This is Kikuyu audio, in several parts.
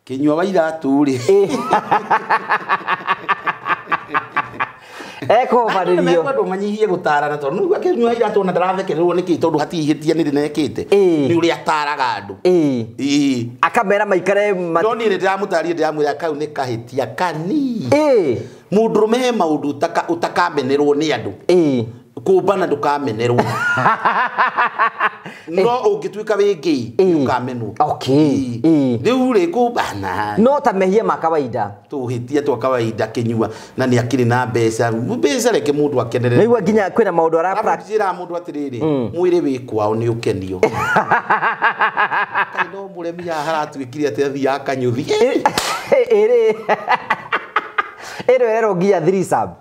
Kinyua wa iratu rĩ. Ekũhobanĩrio. Andũ manyihie gũtarana tondũ nĩguo kĩnyua iratu ona ndarathekererwo nĩkĩ tondũ hatirĩ ihĩtia nĩ ndĩnekĩte. Nĩ ũrĩa ataraga andũ. Ĩĩ. Akamera maikare No niĩ nĩ ndĩramũtarire ndĩramwĩra kau nĩ kahĩtia kani. Mũndũrũme he maũndũ ũtakamenerwo nĩ andũ. Kũmbana ndũkamenerwo. No ũngĩtuĩka wĩ gay nĩũkamenwo. Okay. Rĩu rĩ kũmbana. No ta mehia ma kawaida. Tũhĩtia twa kawaida kĩnyua na nĩ akĩrĩ na mbeca. Mbeca reke mũndũ akenerere. Nĩigua nginya kwĩna maũndũ ara Njĩraga mũndũ atĩrĩrĩ, mwĩrĩ wĩ kwao nĩ ũkenio. Kaĩ no mũremi haha haratuĩkire atĩ athiaga kanyũthi. Ĩrĩ. Ĩno ĩrerwo nginya threesome.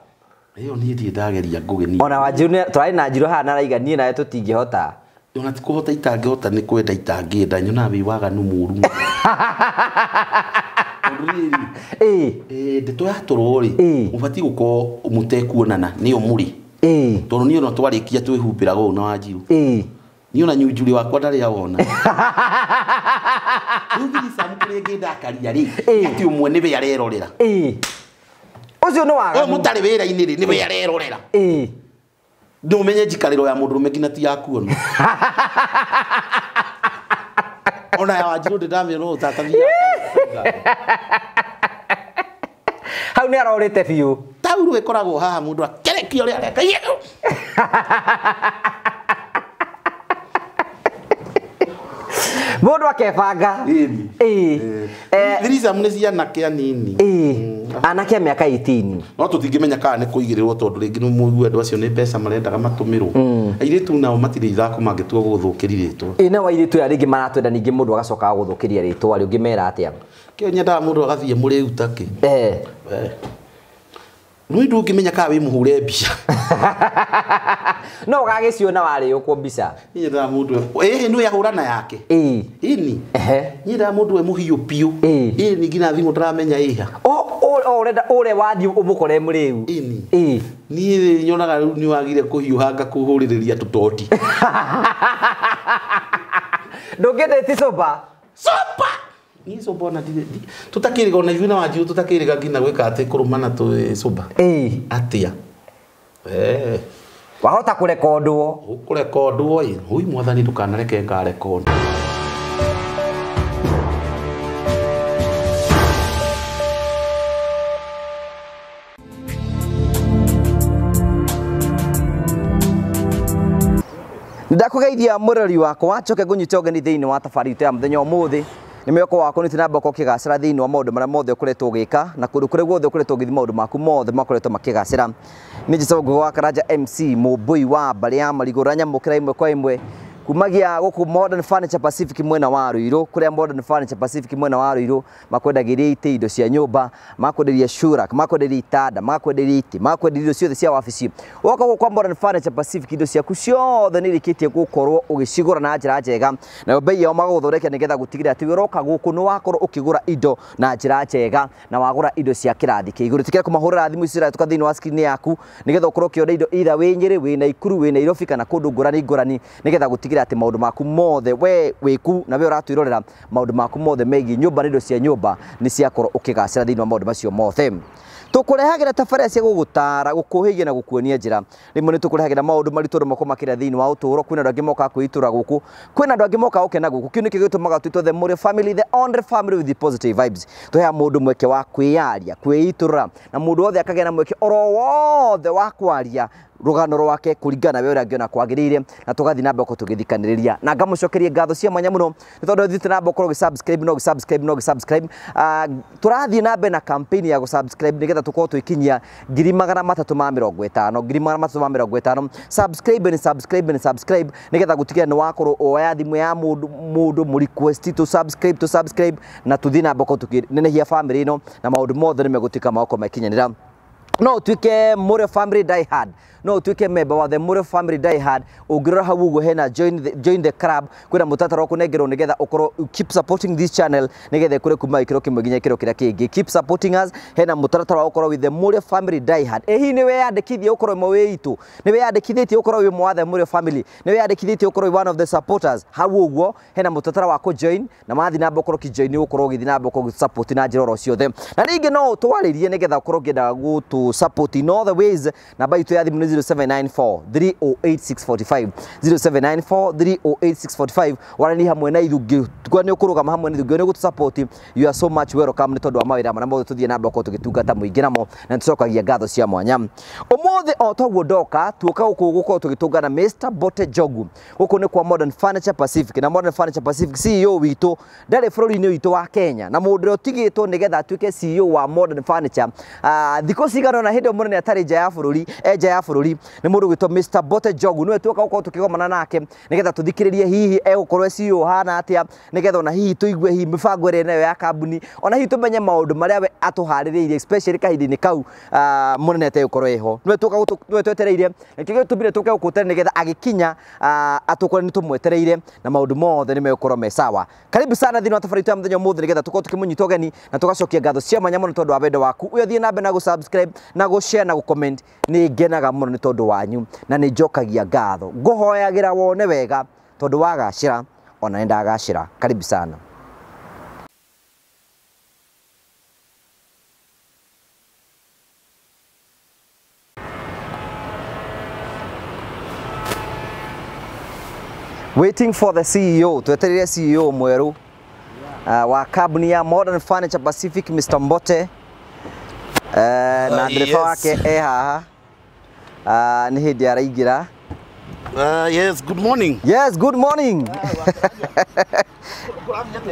Ĩyo niĩ ndirĩ ndageria ngũgĩ niĩ. Ona Wanjiru tũrarĩ na Njirũ haha na araiga niĩ nawe tũtingĩhota. Ona ti kũhota itangĩhota nĩ kwenda itangĩenda nyonaga wĩ waganu mũru. Tondũ rĩrĩ, ndeto ya toro rĩ, mũbatiĩ gũkorwo mũtekuonana nĩyo mũrĩ. Tondũ niĩ ona twarĩkia twĩhumbĩraga ũũ na Wanjiru. Niĩ ona nyunjurĩ wakwa ndarĩ awona. Rĩu threesome kĩrĩa ĩngĩndakaria rĩ, atĩ ũmwe nĩwe arerorera. Ũcio nĩ waganu. Ũyũ mũtarĩ wĩra-inĩ rĩ, nĩwe arerorera. No ũmenye njikarĩro ya mũndũrũme nginya ti ya kuonwo. Ona ya Wanjiru ndĩ ndamĩona ũũ tata thiaga. Hau nĩ arorĩte biũ. Taurũ ĩkoragwo haha mũndũ akerekio ũrĩa areka. Mũndũ akebanga. Threesome nĩ cia anake anini. Anake a mĩaka 18. No tũtingĩmenya kana nĩ kũigĩrĩrwo tondũ rĩngĩ nĩ mũigue andũ acio nĩ mbeca marendaga matũmĩrwo. Airĩtu nao matirĩ ithako mangĩtua gũgũthũkĩria rĩtwa. Ĩĩ nao airĩtu aya rĩngĩ maratwenda ningĩ mũndũ agacoka agũthũkĩria rĩtwa rĩ ũngĩmera atĩa? Kĩo nyendaga mũndũ agathiĩ mũrĩu takĩ. Nĩ ndũngĩmenya kana wĩ mũhũre mbica. No ũgagĩciona warĩũkwo mbica. Niĩ nyendaga mũndũ nĩ ahũrana yake. Ĩni. Nyendaga mũndũ we mũhiũ biũ. Ĩni nginya thimũ ndĩramenya ĩha. Ũrenda ũrĩa wathiĩ ũmũkore mũrĩu. Ĩni. Niĩ nyonaga rĩu nĩ wagire kũhiũhanga kũhũrĩrĩria tũtoti. Ndũngĩenda ti sober? Sober! Niĩ sober ona ndirĩ, tũtakĩrĩga ona ithuĩ na Wanjiru tũtakĩrĩga nginya gwĩka atĩ kũrũmana twĩ sober. Atĩa? Wahota kũrekondwo. Ũkũrekondwo ĩ. Ũi mwathani ndũkanareke ngarekondwo. Ndakũgeithia mũrori wakwa njoke ngũnyite ũgeni thĩinĩ wa thabarĩ itũ ya mũthenya ũmũthĩ. Nĩ mwĩhoko wakwa nĩ ũthiĩ na mbere gũkorwo ũkĩgacĩra thĩinĩ wa maũndũ marĩa mothe ũkoretwo ũgĩka na kũndũ kũrĩa guothe ũkoretwo ũgĩthiĩ maũndũ maku mothe makoretwo makĩgacĩra. Nĩ njĩtagwo Ngugi wa Karanja MC mũmbũi wa mbarĩ ya marigũ ũrĩa nyamũkĩra ĩmwe kwa ĩmwe kumagia gũkũ Modern Furniture Pacific mwena wa Ruiru, kũrĩa Modern Furniture Pacific mwena wa Ruiru makwendagĩria itĩ, indo cia nyũmba, makwenderia shoe rack, makwenderia itanda, makwenderia itĩ, makwenderia indo ciothe cia wabici. Woka gũkũ kwa Modern Furniture Pacific indo ciaku ciothe nĩ irĩkĩtie gũkorwo ũgĩcigũra na njĩra njega, nayo bei yao magagũthondekera nĩgetha gũtigĩrĩra atĩ ũroka gũkũ nĩ wakorwo ũkĩgũra indo na njĩra njega na wagũra indo cia kĩrathi kĩa igũrũ. Ĩtĩkĩra kũmahũrĩra thimũ ici cirahĩtũka thĩinĩ wa screen yaku nĩgetha ũkorwo ũkĩona indo either wĩ Nyĩrĩ, wĩ Naikuru, wĩ Nairobi kana kũndũ ngũrani ngũrani nĩgetha gũtigĩrĩra atĩ maũndũ maku mothe we wĩku na we ũratwĩrorera maũndũ maku mothe megiĩ nyũmba na indo cia nyũmba nĩ ciakorwo ũkĩgacĩra thĩinĩ wa maũndũ macio mothe. Tũkũrehagĩra tabarĩra cia gũgũtara, gũkũhĩgia na gũkuonia njĩra. Rĩmwe nĩ tũkũrehagĩra maũndũ maritũ andũ makorwo makĩria thĩinĩ wa ũtũũro. Kwĩna andũ angĩ mokaga kwĩitũra gũkũ, kwĩna andũ angĩ mokaga gũkena gũkũ. Kĩu nĩkĩo gĩtũmaga twĩtwo the Mũrĩo family, the only family with the positive vibes. Tũheaga mũndũ mweke wa kwĩyaria, kwĩitũrũra, na mũndũ wothe akagĩa na mweke oro wothe wa kwaria rũgano rwake kũringana na we ũrĩa angĩona kwagĩrĩire, na tũgathiĩ na mbere tũgĩthikanĩrĩria. Na ngamũcokeria ngatho cia mwanya mũno nĩ tondũ ũthiĩte na mbere ũkorwo ũgĩ-subscribe na ũgĩ-subscribe na ũgĩ-subscribe. Tũrathiĩ na mbere na campaign ya gũ-subscribe nĩgetha tũkorwo twĩkinyia 350,000, 350,000. Subscribe and subscribe and subscribe nĩgetha gũtigĩrĩra nĩ wakorwo woya thimũ ya mũndũ mũ request to subscribe to subscribe, na tũthiĩ na mbere tũkĩnenehia family ĩno na maũndũ mothe nĩ megũtuĩka ma gũkorwo makinyanĩra. No utuike Mũrĩo Family Die Hard, no utuike member wa the Mũrĩo Family Die Hard. Ũngĩrora hau ũguo hena join the club, kwĩna mũtaratara wa kũnengerwo nĩgetha ũkorwo keep supporting this channel nĩgetha ĩkũre kuma gĩkĩro kĩmwe nginya gĩkĩro kĩrĩa kĩngĩ. Keep supporting us, hena mũtaratara wa gũkorwo with the Mũrĩo Family Die Hard. Ĩ hihi nĩ weyandĩkithie ũkorwo ũmwe wĩ itũ, nĩ weyandĩkithĩtie ũkorwo wĩ ũmwe wa the Mũrĩo Family, nĩ weyandĩkithĩtie ũkorwo wĩ one of the supporters. Hau ũguo hena mũtaratara wa kũjoin, na mathiĩ na mbere ũkorwo ũkĩjoin nĩ ũgũkorwo ũgĩthiĩ na mbere ũkorwo ũgĩsupport na njĩra oro ciothe. Na rĩngĩ no ũtwarĩrie nĩgetha ũkorwo ũkĩenda gũtũ support in all the ways. Namba itũ ya thimũ nĩ 0794 308645, 0794 308645. Warani hamwe na ithuĩ, kwa nĩ ũkũrũgama hamwe na ithuĩ nĩ ũgũtũ support, you are so much welcome nĩ tondũ wa mawĩra marĩa mothe tũthiĩ na mbere gũkorwo tũgĩtungata mũingĩ namo, na nĩtũcokagia ngatho cia mwanya. Ũmũthĩ o toguo ndoka tuoka gũkũ gũkorwo tũgĩtũngana Mr. Mbote Njogu. Gũkũ nĩ kwa Modern Furniture Pacific, na Modern Furniture Pacific CEO witũ ndarĩ bũrũri-inĩ witũ wa Kenya, na mũndũ ũrĩa ũtigĩtwo nĩgetha atuĩke CEO wa Modern Furniture thikũ cigana ũna hĩndĩ ĩyo mũnene atarĩ nja ya bũrũri, nja ya bũrũri, nĩ mũndũ ũgwĩtwo Mr. Mbote Njogu. Nĩwe tuoka gũkorwo tũkĩgomana nake nĩgetha tũthikĩrĩrie hihi egũkorwo CEO hana atĩa, nĩgetha ona hihi tũigue hihi mĩbango ĩrĩa nayo ya kambuni, ona hihi tũmenye maũndũ marĩa we atũharĩrĩirie especially kahinda-inĩ kau mũnene ategũkorwo eho. Nĩwe tuoka nĩwe twetereire, nĩkĩo gĩtũmire tũke gũkũ tene nĩgetha agĩkinya atũkore nĩ tũmwetereire na maũndũ mothe nĩ megũkorwo me sawa. Karibu sana thĩinĩ wa tabarĩra itũ ya mũthenya ũmũthĩ nĩgetha tũkorwo tũkĩmũnyita ũgeni na tũgacokia ngatho cia mwanya mũno tondũ wa wendo waku. Ũyũ thiĩ na mbere na gũ-subscribe na gũ-share na gũ-comment, nĩ ngenaga mũno nĩ tondũ wanyu na nĩ njokagia ngatho. Ngũhoyagĩra wone wega tondũ wagacĩra ona nĩ ndagacĩra. Karibu sana. Waiting for the CEO, twetereire CEO mwerũ wa kambuni ya Modern Furniture Pacific Mr. Mbote, na ndereba wake e haha, nĩ hĩndĩ araingĩra. Yes, good morning. Yes, good morning.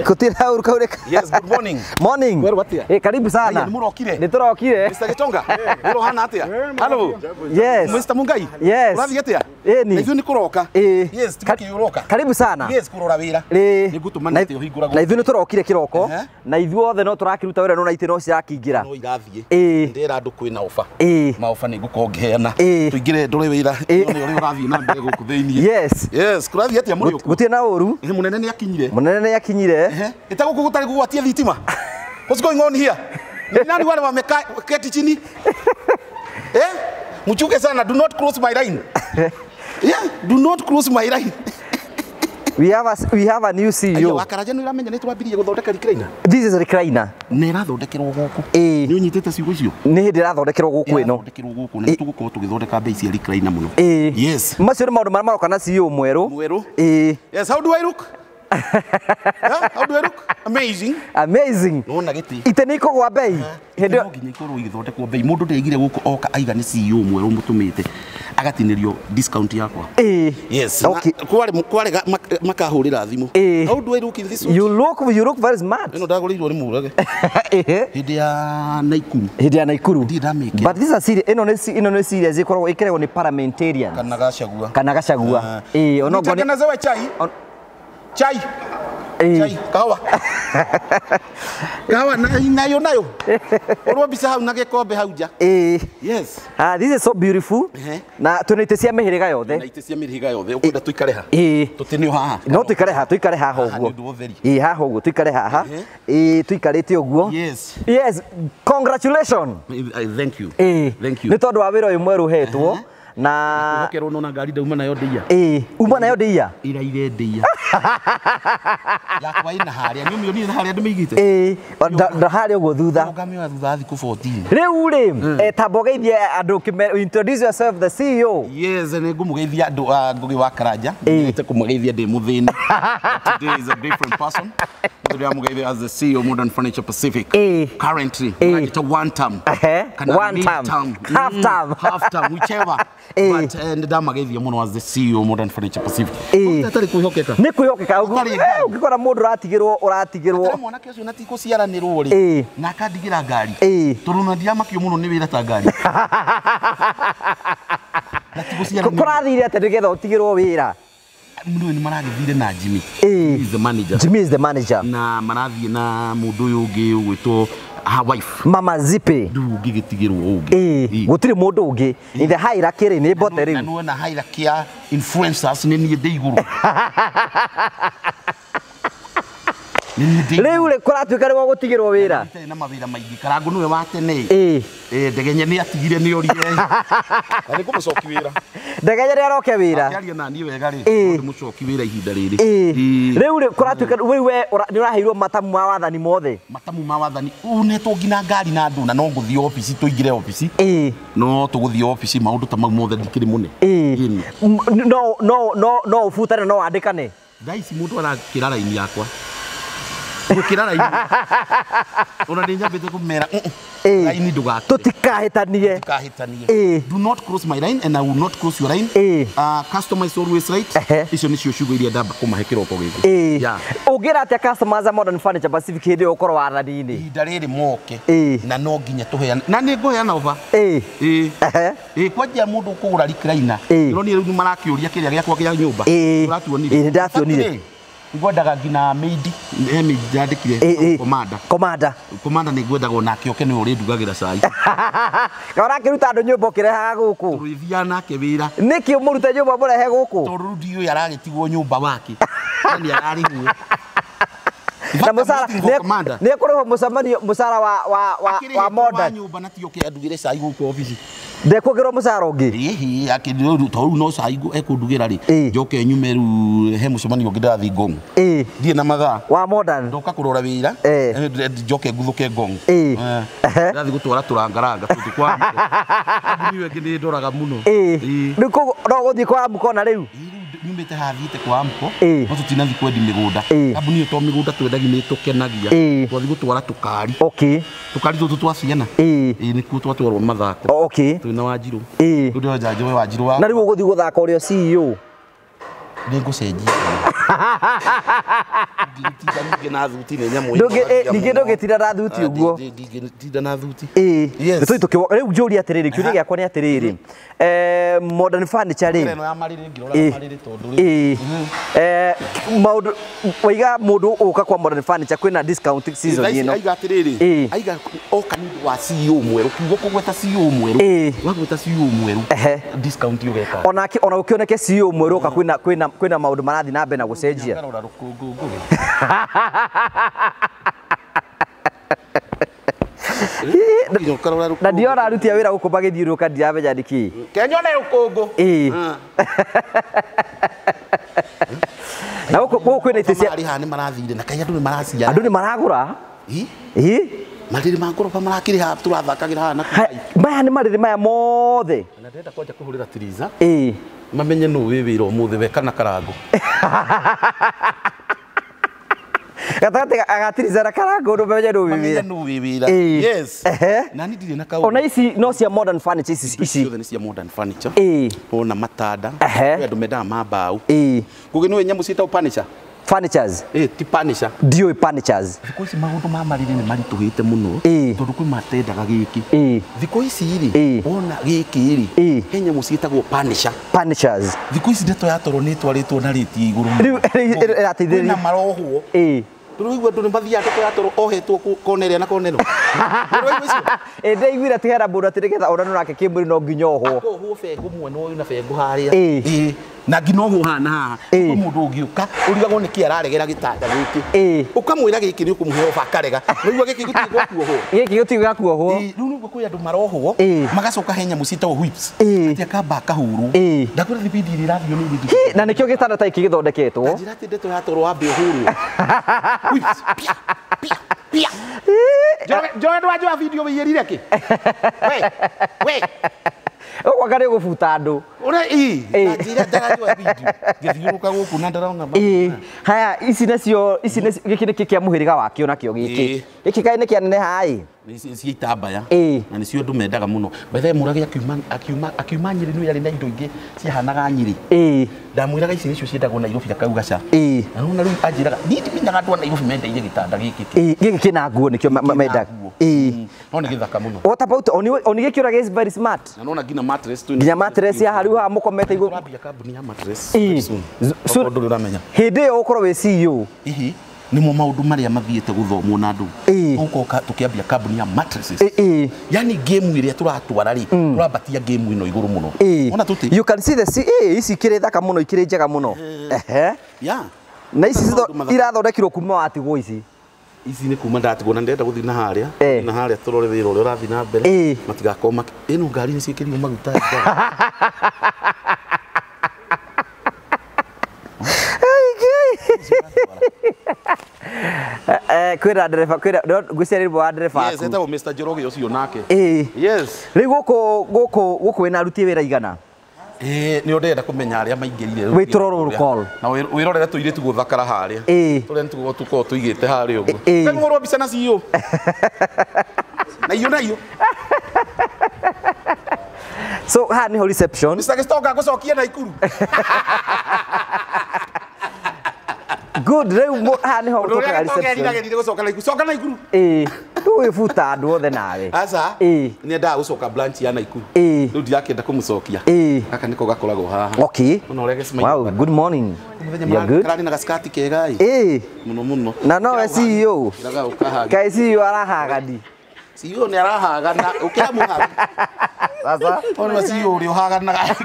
Kutira urukaureka. Yes, good morning. Morning. Wewe watia? Karibu sana. Ni murokire. Ni turokire. Mr. Gitonga. Urohana atia? Hello. Yes. Mr. Mungai. Yes. Urathi atia? Ni. Ithuĩ nĩ kũroka. Yes, tukiuroka. Karibu sana. Yes, kurora wĩra. Nĩ ngũtũma nĩ ũhingũra. Na ithuĩ nĩ tũrokire kĩroko. Na ithuĩ othe no tũrakiruta wĩra no na itĩ no cirakĩingĩra. No irathiĩ. Ndĩra andũ kwĩna ofa. Maofa nĩ ngũkorwo ngĩheana. Tũingĩre ndore wĩra. Nĩ ũrĩa ũrathiĩ na mbere gũkũ thĩinĩ. Yes. Yes, kũrathiĩ atĩa mũrĩ ũkũ? Gũtirĩ na ũru. Mũnene nĩ akinyire. Mũnene nĩ akinyire. Ĩta gũkũ gũtarĩ kũgwatia thitima. What's going on here? Ni nani wale wamekaa keti chini? Mchuke sana, do not cross my line. Yeah, do not cross my line. We have a new CEO. Ayo wakaraja nĩ ũramenya nĩ twambirie gũthondeka recliner. This is a recliner. Nĩ ĩrathondekerwo gũkũ. Nĩ ũnyitĩte ciugo icio? Nĩ hĩndĩ ĩrathondekerwo gũkũ ĩno. Ĩrathondekerwo gũkũ na tũgũkorwo tũgĩthondeka bei cia recliner mũno. Yes. Macio nĩ maũndũ marĩa maroka na CEO mwerũ. Mwerũ. Yes, how do I look? Yeah, how do I look? Amazing. Amazing. Nona gĩtĩ. Ite nĩ ikũgwa bei. Hĩndĩ no nginya ikorwo igĩthondekwo bei. Mũndũ ndeigire gũkũ oka aiga nĩ CEO mwerũ mũtũmĩte agatinĩrio discount yakwa. Yes. Okay. Kware makahũrĩra thimũ. How do I look in this suit? You look very smart. Ĩno ndagũrĩirwo nĩ Mũrage. Hĩndĩ ya Naikuru. Hĩndĩ ya Naikuru. Ndirĩ ndamĩkĩra. But this is a serious, ĩno nĩ serious ĩkoragwo ĩkĩragwo nĩ parliamentarians. Kana Gachagua. Kana Gachagua. Ono Nitengenezewe chai. Chai. Chai, kahawa. Kahawa nayo nayo. Orwo mbica hau na gĩkombe hau nja. Yes. This is so beautiful. Na twĩna itĩ cia mĩhĩrĩga yothe. Na itĩ cia mĩhĩrĩga yothe. Ũkwenda tũikare ha? Tũtinio haha. No tũikare ha, tũikare haha ũguo. Haha ũguo, tũikare haha. Tũikarĩte ũguo. Yes. Yes, congratulations. Thank you. Thank you. Nĩ tondũ wa wĩra ũyũ mwerũ ũhetwo. Na ũkerwo nona ngari ndauma nayo ndĩia. Uma nayo ndĩia. Iraire ndĩia. Yakwa ina harĩa nĩ ũmĩonire harĩa ndĩmĩigĩte. Nda harĩa ũguo thutha. Ngamĩoya thutha thikũ 14. Rĩu rĩ, tamba ũgeithie andũ, introduce yourself the CEO. Yes, nĩ ngũmũgeithia andũ a Ngũgĩ wa Karanja. Nĩte kũmũgeithia ndĩ mũthĩni. Today is a different person. Ndĩramũgeithia as the CEO Modern Furniture Pacific. Currently, ta one term. One term. Half term. Half term, whichever. But ndamageithia mũno as the CEO Modern Furniture Pacific. Ũtarĩ kwĩhokeka. Nĩ kwĩhokeka. Ũngĩkora mũndũ ũratigĩrwo ũratigĩrwo. Mwanake ũcio na ti gũciaranĩrwo rĩ. Na akandigĩra ngari. Tondũ na ndiramakio mũno nĩ wĩra ta ngari. Na ti gũciaranĩrwo. Kũrathire atĩa nĩgetha ũtigĩrwo wĩra? Mũndũ nĩ maragĩthire na Jimmy. He is the manager. Jimmy is the manager. Na marathiĩ na mũndũ ũyũ ũngĩ ũgwĩtwo Her wife. Mama Zipe. Ndũngĩgĩtigĩrwo ũngĩ. Gũtirĩ mũndũ ũngĩ. In the hierarchy rĩ nĩ Mbote rĩu. Na nĩwona hierarchy ya influencers nĩ niĩ ndĩ igũrũ. Rĩu rĩ kũratuĩka nĩ gũtigĩrwo wĩra. Itarĩ na mawĩra maingĩ. Karangũ nĩwe wa tene. Ndegenye nĩ atigire nĩ orire. Na nĩ ngũmũcoki wĩra. Ndegenye nĩ aroke wĩra. Akĩaria na niĩ wega rĩ. No ndĩmũcoki wĩra ihinda rĩrĩ. Rĩu rĩ kũratuĩka rĩu we nĩ ũraheirwo matamu ma wathani mothe. Matamu ma wathani. Unetwo nginya ngari na andũ na no ngũthiĩ obici tũingĩre obici. No tũgũthiĩ obici maũndũ ta mau mothe ndikĩrĩ mũne. No no no no ũbutane no wandĩkane. Thaa ici mũndũ arakĩra raini yakwa. Gũkĩra raini. Ona nĩ nyambĩte kũmera raini ndũgakĩre. Tũtikahĩtanie. Tũtikahĩtanie. Do not cross my line and I will not cross your line. Customer is always right. Icio nĩcio ciugo iria ndamba kũmahe kĩroko gĩkĩ. Ũngĩra atĩa customers a Modern Furniture Pacific hĩndĩ ĩyo ũkorwo wathani-inĩ? Ihinda rĩrĩ moke. Na no nginya tũheane. Na nĩ ngũheana offer. Kwanjia mũndũ ũkũgũra recliner. Ũronire rĩu nĩ marakĩũria kĩrĩa gĩakwa kĩa nyũmba. Ũrationire? Nĩ ndationire. Ngwendaga nginya maid, he maid ndandĩkire commander. Commander. Commander nĩ ngwendaga onake oke nĩwe ũrĩndugagĩra cai. Ka ũrakĩruta andũ nyũmba ũkĩrehaga gũkũ? Tũrĩthiaga nake wĩra. Nĩkĩ ũmũrute nyũmba mũrehe gũkũ? Tondũ rĩu ndiũĩ aragĩtigwo nyũmba wake. Na nĩ ararĩhwo. Na mũcara nĩ ekũrĩhwo mũcemanio mũcara wa Modern. Nyũmba na ti oke andugĩre cai gũkũ obici. Ndekuongerwo mũcara ũngĩ? Ĩhĩ, akĩrĩ tondũ no cai ekũndugĩra rĩ. Njoke nyume rĩu he mũcemanio ũngĩ ndĩrathiĩ Ngong. Thiĩ na mathaa. Wa Modern. Ndoka kũrora wĩra. Njoke nguthũke Ngong. Ndĩrathiĩ gũtwara tũrangaranga tũtũ kwa kambuni ĩyo ĩngĩ nĩ ndoraga mũno. Rĩu koguo no ũgũthiĩ kwa Amco na rĩu? Nyumĩte haha thiĩte kwa Amco. No tũtinathiĩ kwendi mĩgũnda. Kambuni ĩyo to mĩgũnda twendagia nĩ tũkenagia. Twathiĩ gũtwara tũkari. Tũkari tũtũ twa ciana. Nĩkuo twatwarwo mathako. Twĩna Wanjirũ. Rĩu ndĩroja njoe Wanjirũ wa. Na rĩu ũgũthiĩ gũthaka ũrĩa CEO? Nĩ ngũcenjia. Ndingĩtinda ningĩ na thuti nĩ nyamũ. Ningĩ ndũngĩtinda na thuti ũguo. Ndingĩtinda na thuti. Rĩu njũrie atĩrĩrĩ, kĩũria gĩakwa nĩ atĩrĩrĩ. Modern Furniture rĩ. Ĩno ya marĩrĩ ngĩrora marĩrĩ tondũ rĩ. Maũndũ waiga mũndũ ũka kwa Modern Furniture kwĩna discount season ĩno. Aiga atĩrĩrĩ. Aiga oka nĩ ũndũ wa CEO mwerũ. Kiugo kũgweta CEO mwerũ. Wagweta CEO mwerũ. Discount ũgeka. Onake ona ũkĩoneke CEO mwerũ ũka kwĩna kwĩna maũndũ marathiĩ na mbere na gũcenjia. Ngarora rũkũngũ ngũgĩ. Na ndiona aruti a wĩra gũkũ magĩthiũrũrũka ndiramenya nĩkĩ. Kenyone rũkũngũ. Na gũkũ kwĩna itĩ cia marĩ haha nĩ marathire na kaĩ andũ nĩ maraciara. Andũ nĩ maragũra. Marĩrĩ ma ngoroba marakĩrĩ haha tũrathakagĩra haha na maya nĩ marĩrĩ maya mothe. Na ndĩrenda kwanja kũhũrĩra Tiriza. Mamenye nũ wĩ wĩra ũmũthĩ we kana Karangũ. Gatagatĩ ga Tiriza na Karangũ ndũmenye nũ wĩ wĩra. Nũ wĩ wĩra. Yes. Na niĩ ndirĩ na kaũndũ. Ona ici no cia Modern Furniture ici. Ciothe nĩ cia Modern Furniture. Ona matanda. Kwĩ andũ mendaga ma mbaũ. Ngũgĩ nĩũĩ nyamũ ciĩtagwo furniture? Furnitures. Ti furniture. Ndiũĩ furnitures. Thikũ ici maũndũ ma marĩrĩ nĩ maritũhĩte mũno. Tondũ kwĩ matendaga gĩkĩ. Thikũ ici rĩ, wona gĩkĩ rĩ, he nyamũ ciĩtagwo furniture. Furnitures. Thikũ ici ndeto ya toro nĩ ĩtwarĩtwo na rĩti ya igũrũ mũno. Rĩu ĩrateithĩrĩria. Kwĩna marohwo. Tũraigua andũ nĩ mathiaga ndeto ya toro ohetwo kona ĩrĩa na kona ĩno. Ndaiguire atĩ hena mũndũ atĩ nĩgetha onanwo nake kĩmwĩrĩ no nginya ohwo. Akohwo bengũ mwena ũyũ na bengũ harĩa. Na nginya ohwo haha na haha. Kwĩ mũndũ ũngĩũka ũrigagwo nĩkĩ araregera gĩtanda gĩkĩ. Ũkamwĩra gĩkĩ nĩ ũkũmũhe ofa akarega. Ũraigua gĩkĩ gĩtirĩ gwa kuohwo. Gĩkĩ gĩtirĩ gwa kuohwo. Rĩu nĩguo kwĩ andũ marohwo magacoka he nyamũ ciĩtagwo whips. Atĩ akamba akahũrwo. Ndakwĩra thibindi ĩrĩa ĩrathio nĩ ithitũ. Na nĩkĩo gĩtanda ta gĩkĩ gĩthondeketwo. Na njĩra atĩ ndeto ya toro wambe ũhũrwo. Whips. Pia pia pia. Njoe ndwanjoa video wĩiyĩrire kĩ? We we. Ũguo anga nĩ ũgũbuta andũ. Ũrĩa njĩra ndarajoa video. Ngĩthiũrũrũka gũkũ na ndarona. Haya ici nacio ici nacio gĩkĩ nĩkĩ kĩa mũhĩrĩga wakĩo nakĩo gĩkĩ. Gĩkĩ kaĩ nĩ kĩaneneha ĩ? Nĩ cia itambaya. Na nĩcio andũ mendaga mũno. By the way Mũrage akiuma Nyĩrĩ nĩ yarĩ na indo ingĩ ciahanaga Nyĩrĩ. Ndamwĩraga ici nĩcio ciendagwo Nairobi akauga ca. Na rĩu anjĩraga niĩ ndimenyaga andũ a Nairobi mendeire gĩtanda gĩkĩ. Gĩkĩ kĩna nguo nĩkĩo mendaga. No nĩ gĩthaka mũno. What about oni gĩkĩ ũraga is very smart. Na nona nginya mattress tu. Nginya mattress ya hariu haha mũkomete igũrũ. Tũrambia kambuni ya mattress. Soon. Okorwo ndũrĩ ũramenya. Hĩndĩ ĩyo ũkorwo wĩ CEO. Nĩmo maũndũ marĩa mathiĩte gũthomwo na andũ. Tũgoka tũkĩambia kambuni ya mattresses. Yani game ĩrĩa tũratwara rĩ, tũrambatia game ĩno igũrũ mũno. Ona tũtĩ. You can see the ici ikĩrĩ thaka mũno, ikĩrĩ njega mũno. Ehe. Yeah. Na ici irathondekirwo kuma watigwo ici. Ici nĩ kuma ndatigwo na ndĩrenda gũthiĩ na harĩa. Na harĩa tũrore wĩra ũrĩa ũrathiĩ na mbere. Matigakorwo ĩno ngari nĩ ciĩkĩrirwo maguta. Kwĩra ndereba, kwĩra ngwĩciria wa ndereba. Yes, etagwo Mr. Njoroge ũcio nake. Yes. Rĩu gũkũ wĩna aruti wĩra igana? Nĩ ndĩrenda kũmenya arĩa maingĩrire. Wĩtũrwo roll call. Na wĩrorere tũirĩtu gũthakara harĩa. Tũrĩa nĩtũkoragwo tũkoragwo tũigĩte harĩa ũguo. Kahũrwo mbica na CEO. Na iyo na iyo. So haha nĩho reception. Mr. Gĩtonga ngũcokia Naikuru. Good, rĩu haha nĩho tũkaga reception. Ũrĩa gũcoka Naikuru. Coka Naikuru. Ndũgĩbuta andũ othe nawe. Aca. Nĩendaga gũcoka branch ya Naikuru. Rĩu ndirakĩenda kũmũcokia. Gaka nĩko gakoragwo haha. Okay. Ona ũrĩa gĩcimai. Wow, good morning. You're good. Kararĩ na gaskati kega ĩ. Mũno mũno. Na nowe CEO. Kaĩ CEO arahagani. CEO nĩ arahagana. Ũkĩra mũhagi. Sasa. Ona CEO ũrĩa ũhaganaga.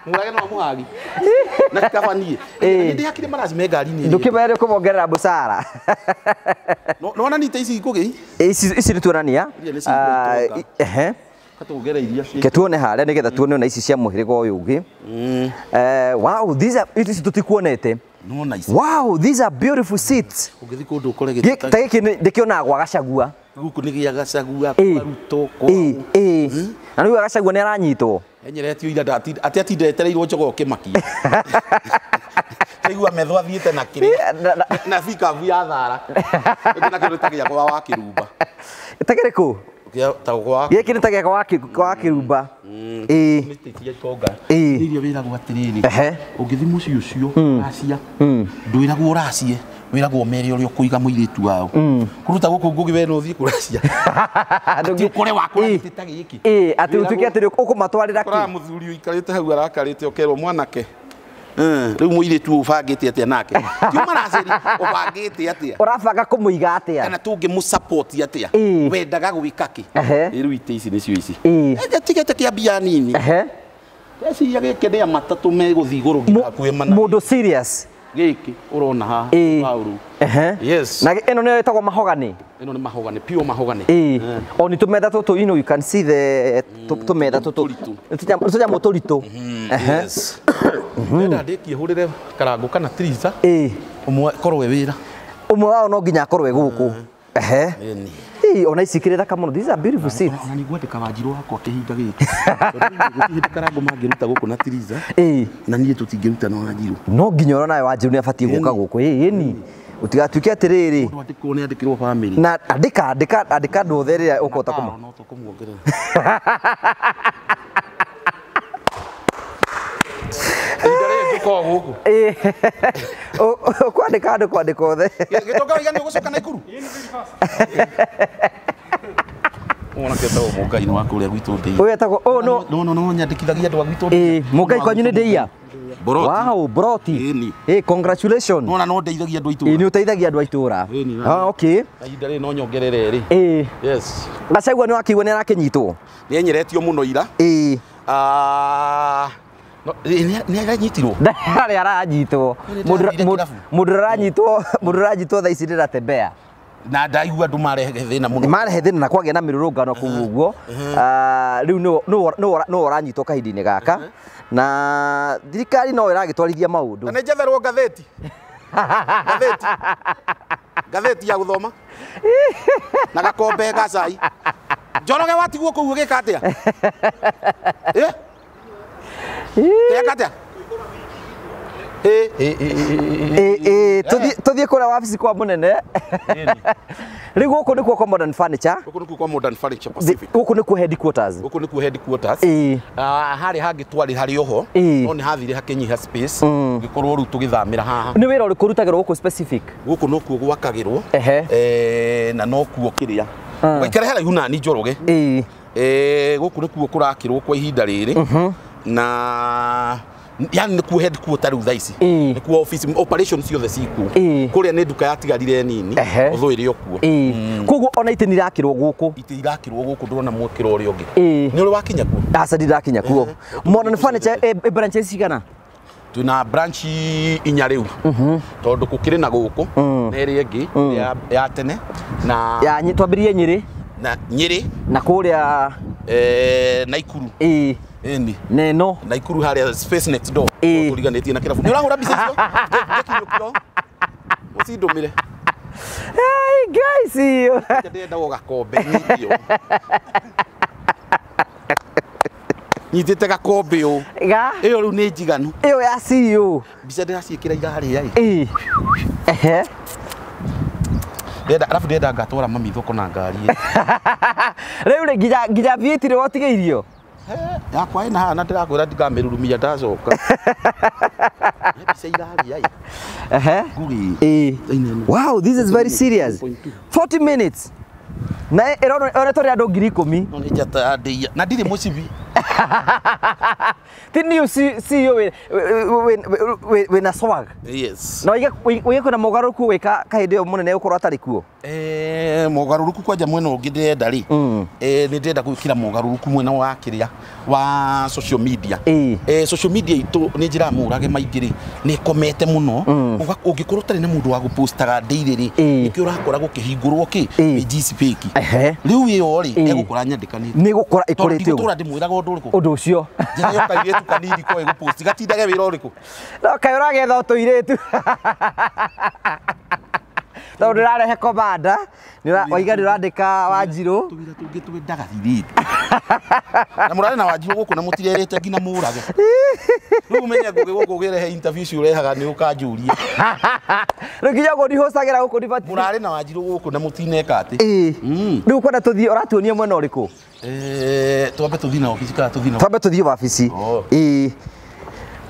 Mũrage no mũhagi. Na kaba niĩ. Ndĩhakire maraci me ngari-inĩ. Ndũkĩmere kũmongerera mũcara. Nĩwona nite ici ngũgĩ? Ici nĩ tuonania. Ehe. Katũngere iria cia. Ke tuone harĩa nĩgetha tuone ona ici cia mũhĩrĩga ũyũ ũngĩ. Wow, these are ici tũtikuonete. Nĩwona ici. Wow, these are beautiful seats. Ũngĩthiĩ kũndũ ũkore gĩtĩ. Ta gĩkĩ ndĩkĩonaga gwa Gachagua. Gũkũ nĩ gĩa Gachagua, kwa Ruto, kwa. Na rĩu Gachagua nĩ aranyitwo. Enyeretio ira atĩ atinda etereirwo njogoo kĩmaki. Kaigua metho athiĩte na kĩrĩa. Na bikabu ya thara. Gĩkĩ nakĩo nĩ ta gĩakwa wa kĩrumba. Ta kĩrĩkũ? Gĩkĩ nĩ ta gĩakwa wa kĩrumba. Nĩ cia itonga. Irio wĩragwo atĩrĩrĩ. Ũngĩthiĩ mũciĩ ũcio racia. Ndwĩragwo ũracie. Wĩragwo mere ũrĩa ũkũiga mũirĩtu wao. Kũruta gũkũ Ngũgĩ we no ũthiĩ kũracia. Atĩ ũkore wakũra gĩtĩ ta gĩkĩ. Atĩ ũtuĩke atĩ ũkũmatwarĩra kĩ? Ũkoraga mũthuri ũikarĩte hau arakarĩte ũkerwo mwanake. Rĩu mũirĩtu ũbangĩte atĩa nake? Ti ũmaracĩri ũbangĩte atĩa? Ũrabanga kũmũiga atĩa? Kana tũngĩmũ-support atĩa? Wendaga gwĩka kĩ? Rĩu itĩ ici nĩcio ici. Tigĩte kĩa mbia nini. Ndeciria gĩkĩ nĩ matatũ megũthiĩ igũrũ nginya hakuhĩ mana. Mũndũ serious. Gĩkĩ ũrona haha Paul. Yes. Na ĩno nĩyo ĩtagwo mahogany. Ĩno nĩ mahogany, pure mahogany. O nĩ tũmetha tũtũ, you know, you can see the tũmetha tũtũ. Tũnyamũ tũritũ. Yes. Ndĩrenda ndĩkie hũrĩre Karangũ kana Triza. Ũmwe korwo wĩ wĩra. Ũmwe wao no nginya akorwo e gũkũ. Ona ici ikĩrĩ thaka mũno. These are beautiful seats. Ona nĩ ngwandĩka Wanjirũ wakwa kĩhinda gĩkĩ. Tondũ gũtirĩ hĩndĩ Karangũ mangĩruta gũkũ na Triza. Na niĩ tũtingĩruta na Wanjirũ. No nginya ona nawe Wanjirũ nĩ abatiĩ gũka gũkũ. Ĩni. Ũtigatuĩke atĩrĩrĩ. Mũndũ andĩkwo nĩ andĩkĩrwo family. Na andĩka andĩka andĩka andũ othe rĩrĩa ũkũhota kũma. No tũkũmuongerera. Ihinda rĩrĩ ngĩkorwo gũkũ. Ũkwandĩka andũ kwandĩka othe. Gĩtonga waiga nĩ ũgũcoka Naikuru? Mwanake etagwo Mũngai nĩ wa kũrĩa gwitũ Ndĩia. Ũyũ etagwo oh no. No no no nyandĩkithagia andũ a gwitũ Ndĩia. Mũngai kwanyu nĩ Ndĩia? Boroti. Wow, Boroti. Ĩni. Congratulations. Nona no ndeithagia andũ a itũra. Nĩ ũteithagia andũ a itũra. Ah, okay. Ihinda rĩrĩ no nyongerere rĩ. Yes. Gachagua nĩ wakĩigua nĩ arakĩnyitwo. Nĩ enyeretio mũno ira. Nĩ aranyitirwo. Ndarĩ aranyitwo. Mũndũ aranyitwo, mũndũ aranyitwo thaa ici ndĩratembea. Na ndaigua andũ marehe thĩna mũno. Marehe thĩna na kwagĩa na mĩrũrũngano kũu ũguo. Rĩu no ũranyitwo kahinda-inĩ gaka. Na thirikari no ĩragĩtwarithia maũndũ. Na nĩ njetherwo ngathĩti. Ngathĩti. Ngathĩti ya gũthoma. Na gakombe ga cai. Njoroge watigwo kũu ũgĩka atĩa? Teka atĩa? Tũthiĩ kũrĩa wabici kwa mũnene. Rĩu gũkũ nĩkuo kwa Modern Furniture. Gũkũ nĩkuo kwa Modern Furniture Pacific. Gũkũ nĩkuo headquarters. Gũkũ nĩkuo headquarters. Harĩ hangĩ twarĩ harĩ oho. No nĩ hathire hakĩnyiha space. Gĩkorwo rĩu tũgĩthamĩra haha. Nĩ wĩra ũrĩkũ ũrutagĩrwo gũkũ specific? Gũkũ nokuo gwakagĩrwo. Na nokuo kĩrĩa. Waikare haraihu nani Njoroge. Gũkũ nĩkuo kũrakĩrwo kwa ihinda rĩrĩ. Na Yani nĩkuo headquarter rĩu thaa ici. Nĩkuo office operation ciothe cikuo. Kũrĩa nĩ nduka yatigarire nini although ĩrĩ o kuo. Koguo ona itĩ nĩirakĩrwo gũkũ. Itĩ irakĩrwo gũkũ ndũrona mwĩkĩro ũrĩa ũngĩ. Nĩ ũrĩ wakinya kuo? Aca ndirakinya kuo. Modern Furniture branches cigana? Twĩna branch inya rĩu. Tondũ gũkĩrĩ na gũkũ na ĩrĩa ĩngĩ ya tene na ya twambĩrĩrie Nyĩrĩ na Nyĩrĩ na kũrĩa Naikuru. Ĩni. Neno Naikuru harĩa Space Next Door. Tũriganĩtie na kĩrabu. Nĩ ũrahũra mbica icio? Ngĩkinyũkio. Ũcindũmĩre. Hey guys. Ndĩrenda o gakombe nyitio. Nyitĩte gakombe ũũ. Ĩyo rĩu nĩ njiganu. Ĩyo ya CEO. Mbica ndĩraciĩkĩra igarĩa ĩ. Ehe. Ndĩrenda arabu ndĩrenda ngatwara mami thoko na ngari. Rĩu rĩ nginya V8 rĩ watigĩirio. Yakwa ĩna haha na ndĩrakwĩra ndikamĩrurumia ndacoka. Mbica irarĩa ĩ. Ehe. Ngũgĩ. Wow, this is very serious. 40 minutes. Na ĩrona tũrĩ andũ 10,000. No nĩ njata ya ndĩia. Na ndirĩ mũcibi. Ti new CEO wĩna swag. Yes. Na waiga kwĩna mogarũrũku wĩka kahĩndĩ ĩyo mũnene ũkorwo atarĩ kuo. Mogarũrũku kwanja mwena ũngĩ ndĩrenda rĩ. Nĩ ndĩrenda gwĩkĩra mogarũrũku mwena wa kĩrĩa wa social media. Social media itũ nĩ njĩra mũrage maingĩ rĩ nĩ ĩkomete mũno. Ũngĩkorwo ũtarĩ na mũndũ wa gũpostaga daily rĩ nĩkĩo ũrakora gũkĩhingũrwo kĩ page fake. Rĩu ĩyo rĩ ĩgũkora nyandĩkanĩte. Nĩ gũkora ĩkũrĩte ũguo. Tondũ ndĩmwĩraga ũndũ ũrĩkũ. Ũndũ ũcio. Njĩra yo kairĩtu kanini koĩ gũpost gatindage wĩra ũrĩkũ. No kaĩ ũragetha tũirĩtu. Tondũ ndĩrarehe komanda waiga nĩ ũrandĩka Wanjirũ. Tũwĩra tũngĩ twendaga thirĩtu. Na mũrarĩ na Wanjirũ gũkũ na mũtirerĩte nginya mũrage. Rĩu ũmenye ngũgĩ gũkũ ũgĩrehe interview icio ũrehaga nĩ ũkanjũria. Rĩu nginya ũguo ndihũcagĩra gũkũ ndibatiĩ. Mũrarĩ na Wanjirũ gũkũ na mũtineka atĩ. Rĩu ũkwenda tũthiĩ ũratuonia mwena ũrĩkũ? Twambe tũthiĩ na obici kana tũthiĩ na Twambe tũthiĩ wabici.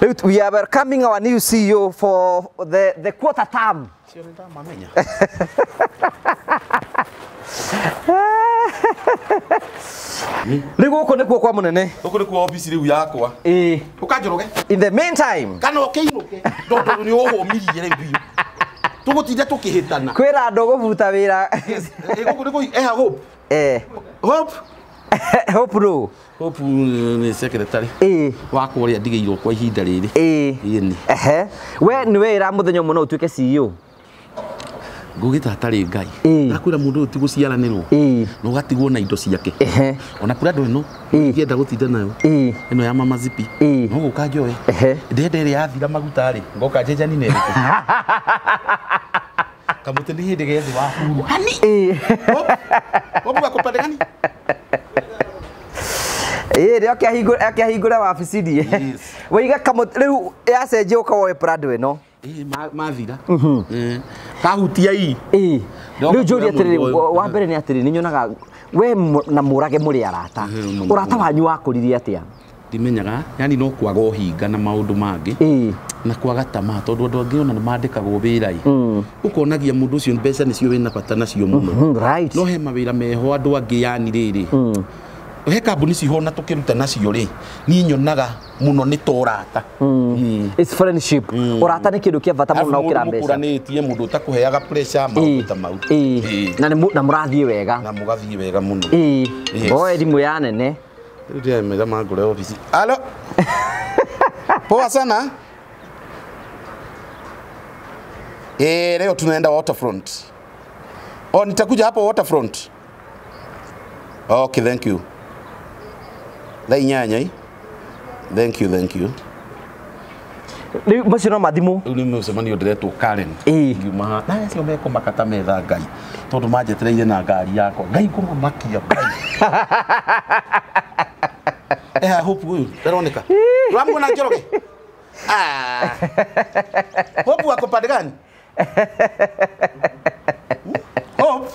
Rĩu we are welcoming our new CEO for the quarter term. Cio nĩ ndamamenya. Rĩu gũkũ nĩkuo kwa mũnene. Gũkũ nĩkuo obici rĩu yakwa. Ũkanjũrũge. In the meantime. Kana ũkĩinũke. Tondũ nĩ ũhũmirie rĩu biũ. Tũgũtinda tũkĩhĩtana. Kwĩra andũ gũbuta wĩra. Gũkũ nĩkuo eha Hope. Hope. Hope no. Hope nĩ secretary. Wakwa ũrĩa ndigĩirwo kwa ihinda rĩrĩ. Ĩni. Ehe. We nĩ wĩra mũthenya ũmwe no ũtuĩke CEO. Ngũgĩta hatarĩ Ngai. Ndakwĩra mũndũ ũyũ ti gũciaranĩrwo. Na ũgatigwo na indo ciake. Ona kũrĩ andũ ĩno ingĩenda gũtinda nayo. Ĩno ya Mama Zipi. No gũka njoe. Ndĩrenda ĩrĩa yathira maguta rĩ, ngoka njenjani na ĩrĩkũ. Kamũtĩ nĩ hĩndĩ gethĩ wa huru. Hani. Hope wako pande gani? Rĩ akĩahingũra wabici ndiĩ. Waiga kamũtĩ rĩu yacenjia ũkawoe Prado ĩno. Mathira. Kahutia ii. Rĩu njũrie atĩrĩrĩ, wa mbere nĩ atĩrĩrĩ, nĩ nyonaga we na Mũrage mũrĩ arata. Ũrata wanyu wakũririe atĩa? Ndimenyaga, yani no kwaga ũhinga na maũndũ mangĩ. Na kwaga tamaa tondũ andũ angĩ ona nĩ mandĩkagwo wĩra ĩ. Ũkonagia mũndũ ũcio mbeca nĩcio wĩna bata nacio mũno. No he mawĩra meho andũ angĩ yani rĩrĩ. He kambuni ciho na tũkĩruta nacio rĩ, niĩ nyonaga mũno nĩ ta ũrata. It's friendship. Ũrata nĩ kĩndũ kĩa bata mũno na ũkĩra mbeca. Mũkũranĩtie mũndũ ũtakũheaga pressure maũndũ ta mau. Na na mũrathiĩ wega. Na mũgathiĩ wega mũno. Oe thimũ ya nene. Rĩu ndĩramera mangũre obici. Alo. Poa sana. Leo tunaenda Waterfront. Oh, nitakuja hapo Waterfront. Okay, thank you. Thaa inyanya ĩ. Thank you, thank you. Rĩu macio no mathimũ. Rĩu nĩ mũcemanio ndĩretwo Karen. Ngiuma haha. Na acio mekũmaka ta metha Ngai. Tondũ manjetereire na ngari yakwa. Ngai ngũmamakia Ngai. Hope ũyũ ndaroneka. Ũramuona Njoroge? Hope wako pande gani? Hope.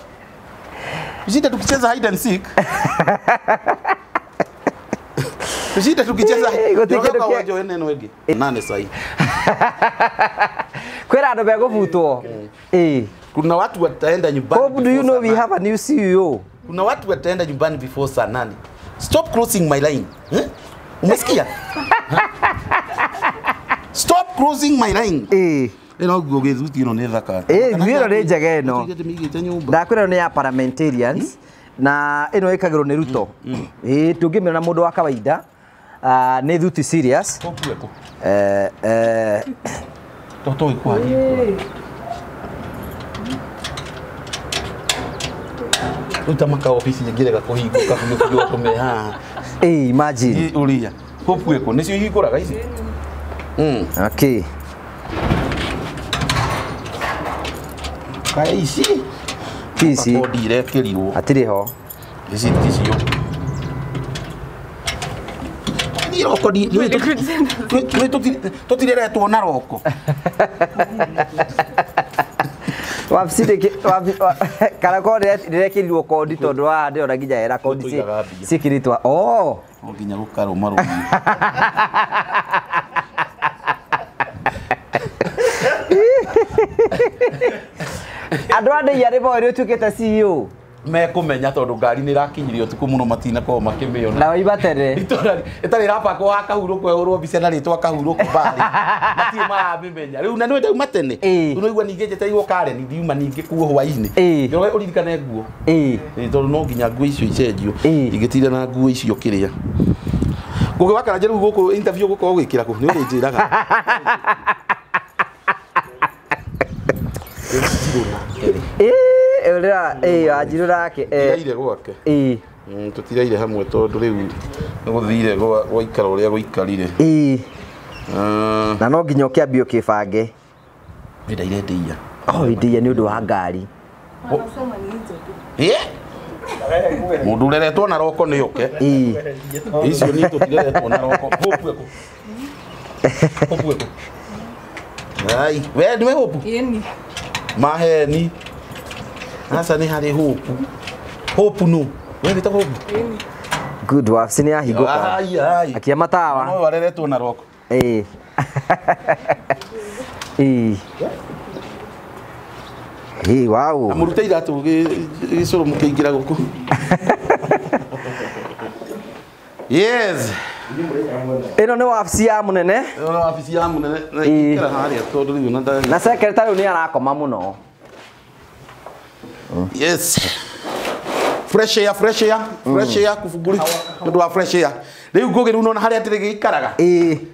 Ushinde tukicheza hide and seek. Ushinde tukicheza gũtirĩ neno ĩngĩ. Nane sahi. Kwĩra andũ megũbutwo. Kuna watu wataenda nyumbani. Hope, do you know we have a new CEO? Kuna watu wataenda nyumbani before saa 8. Stop crossing my line. Umesikia? Stop crossing my line. Ĩno nguo gĩthuti ĩno nĩ thaka. Ĩno nĩ njega ĩno. Ndakwĩra nĩ ya parliamentarians na ĩno ĩkagĩrwo nĩ Ruto. Tũngĩmĩona na mũndũ wa kawaida nĩ thuti serious. Toto ĩkũhingũra. Ruta maka office nyingĩrega kũhingũka nĩkĩo tũme haha. Imagine. Ũrĩa. Hope weko nĩcio ihingũraga ici. Okay. Kaĩ ici ici kodi irekĩrirwo hatirĩ ho ici ticio ni roko ni tũtireretwo na roko wabici kana korwo ndĩrekĩrirwo kondi tondũ wa ndĩrona nginya hera kondi ciĩkĩrĩtwo oh no nginya gũkarũma rũma andũ a ndĩia nĩ moĩ nĩ ũtuĩkĩte CEO mekũmenya tondũ ngari nĩ ĩrakinyirie ũtukũ mũno matinakorwo makĩmĩona na waima tene itũra ĩtarĩ ĩrabangwo wa kahurũko ĩhũrwo mbica na rĩtwa kahurũko mbarĩ matirĩ maramĩmenya rĩu na nĩ ndauma tene rĩu no igua ningĩ njetereirwo Karen ndiuma ningĩ kuo hwainĩ ngĩroge ũririkane nguo tondũ no nginya nguo icio icenjio ingĩtinda na nguo icio kĩrĩa Ngũgĩ wa Karanja rĩu gũkũ interview gũkorwo ũgĩkĩra kũ nĩ ũrĩnjĩraga Wanjirũ nake tũtiraire gwake tũtiraire hamwe tondũ rĩu nĩgũthire gwaikara ũrĩa gũikarire na no nginya ũkĩambie ũkĩbange ndaire ndĩia ndĩia nĩ ũndũ wa ngari mũndũ ũreretwo na roko nĩ oke icio niĩ tũtireretwo na roko Hope eko Hope eko ai we nĩwe Hope maheni Asa nĩ harĩ Hope Hope no we wĩtagwo Hope good wabici nĩ yahingũka akia matawa no wareretwo na roko wow amũrute iratũ gĩcũrũ mũkĩingĩra gũkũ yes ĩno nĩ wabici ya mũnene ĩno nĩ wabici ya mũnene na ingĩikara harĩa tondũ rĩu na secretary rĩu nĩ arakoma mũno yes fresh air fresh air fresh air kũbungũri nĩ wa fresh air rĩu ngũgĩ rĩu nona harĩa ndĩrĩgĩikaraga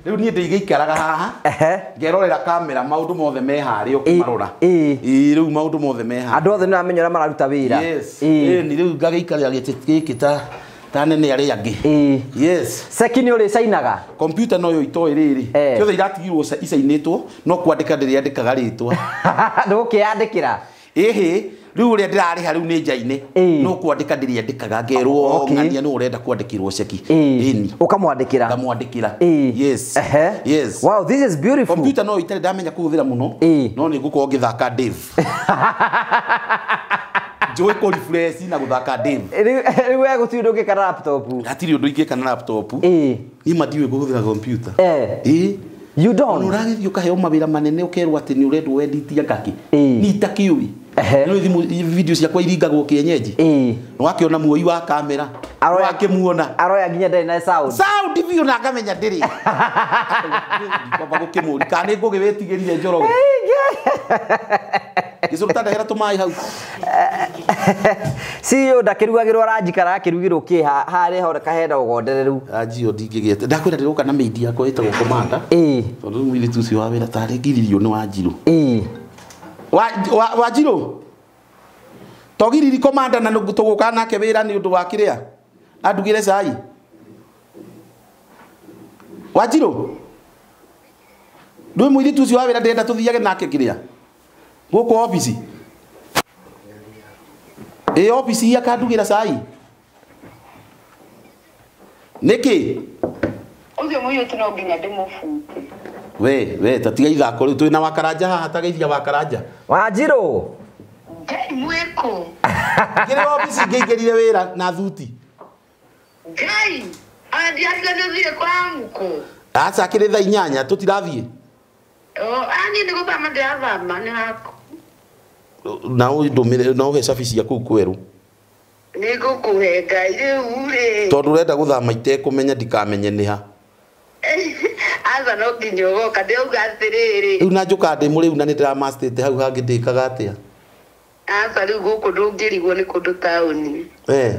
rĩu niĩ ndĩgĩikaraga haha ngerorera kamera maũndũ mothe me harĩa ũkĩmarora rĩu maũndũ mothe me haha andũ othe nĩ maramenya ũrĩa mararuta wĩra yes nĩ rĩu ngagĩikarĩra gĩtĩ gĩkĩ ta nene arĩa angĩ yes seki nĩ ũrĩcainaga kompiuta noyo itoĩ rĩrĩ ciothe iratigirwo icainĩtwo no kwandĩka ndĩrĩandĩkaga rĩtwa ndũgũkĩyandĩkĩra ĩhĩ rĩu ũrĩa ndĩrarĩha rĩu nĩ njaine no kwandĩka ndĩrĩandĩkaga ngerwo ng'ania nĩ ũrenda kwandĩkĩrwo ceki ĩni ũkamwandĩkĩra ngamwandĩkĩra yes yes wow this is beautiful kompiuta no itarĩ ndamenya kũhũthĩra mũno no nĩ ngũkorwo ngĩthaka Dave njũĩ kũ refresh na gũthaka Dave rĩu we gũtirĩ ũndũ ũngĩka na laptop hatirĩ ũndũ ingĩka na laptop niĩ ma ndiũĩ kũhũthĩra kompiuta you don't ũragĩthiĩ ũkaheo mawĩra manene ũkerwo atĩ nĩ ũrendwo wenditie ngakĩ niĩ itakĩũĩ no thimũ video ciakwa iringagwo kĩenyenji nĩwakĩona muoi wa kamera nĩwakĩmuona aroya nginya ndarĩ na sound sound biũ na ngamenya ndĩrĩ kwamba gũkĩmũri kana nĩ ngũgĩ wĩtigĩrire Njoroge gĩcũrũ ta ndehera tũmaĩ hau CEO ndakĩrugagĩrwo ranji kana akĩrugĩrwo kĩ harĩa ho kahena ũgondereru ranji ĩyo ndingĩgĩte ndakwĩra ndĩroka na maid yakwa ĩtagwo Commander tondũ rĩu mũirĩtu ũcio wa wĩra tarĩ ngiririo nĩ Wanjirũ Wanjirũ togiriri Commander na tũgũka nake wĩra nĩ ũndũ wa kĩrĩa andugĩre cai Wanjirũ ndũĩ mũirĩtu ũcio wa wĩra ndĩrenda tũthiage nake kĩrĩa gũkũ obici ĩ obici akandugĩra cai nĩkĩ ũcio mũirĩtu no nginya ndĩmũbute we tatiga ithako rĩu twĩna Wakaranja haha tageithia Wakaranja Wanjirũ Ngai mwĩkũ ngĩrĩ obici ngĩingĩrire wĩra na thuti Ngai andiaga nĩ kwa mũkũ aca kĩrĩ thaa inyanya tũtirathiĩ niĩ nĩ gũthama ndĩrathama nĩ haku na ũndũmĩre na ũhe cabi cia kũu kwerũ nĩ ngũkũhe Ngai rĩu rĩ tondũ ũrenda gũthama itekũmenya ndikamenye nĩ ha Aca no nginya ũgoka ndĩrauga atĩrĩrĩ. Rĩu na njũkaga ndĩ mũrĩu na nĩ ndĩramastĩte hau hangĩ ndĩkaga atĩa? Aca rĩu gũkũ ndũngĩrigwo nĩ kũndũ taũni. Eh.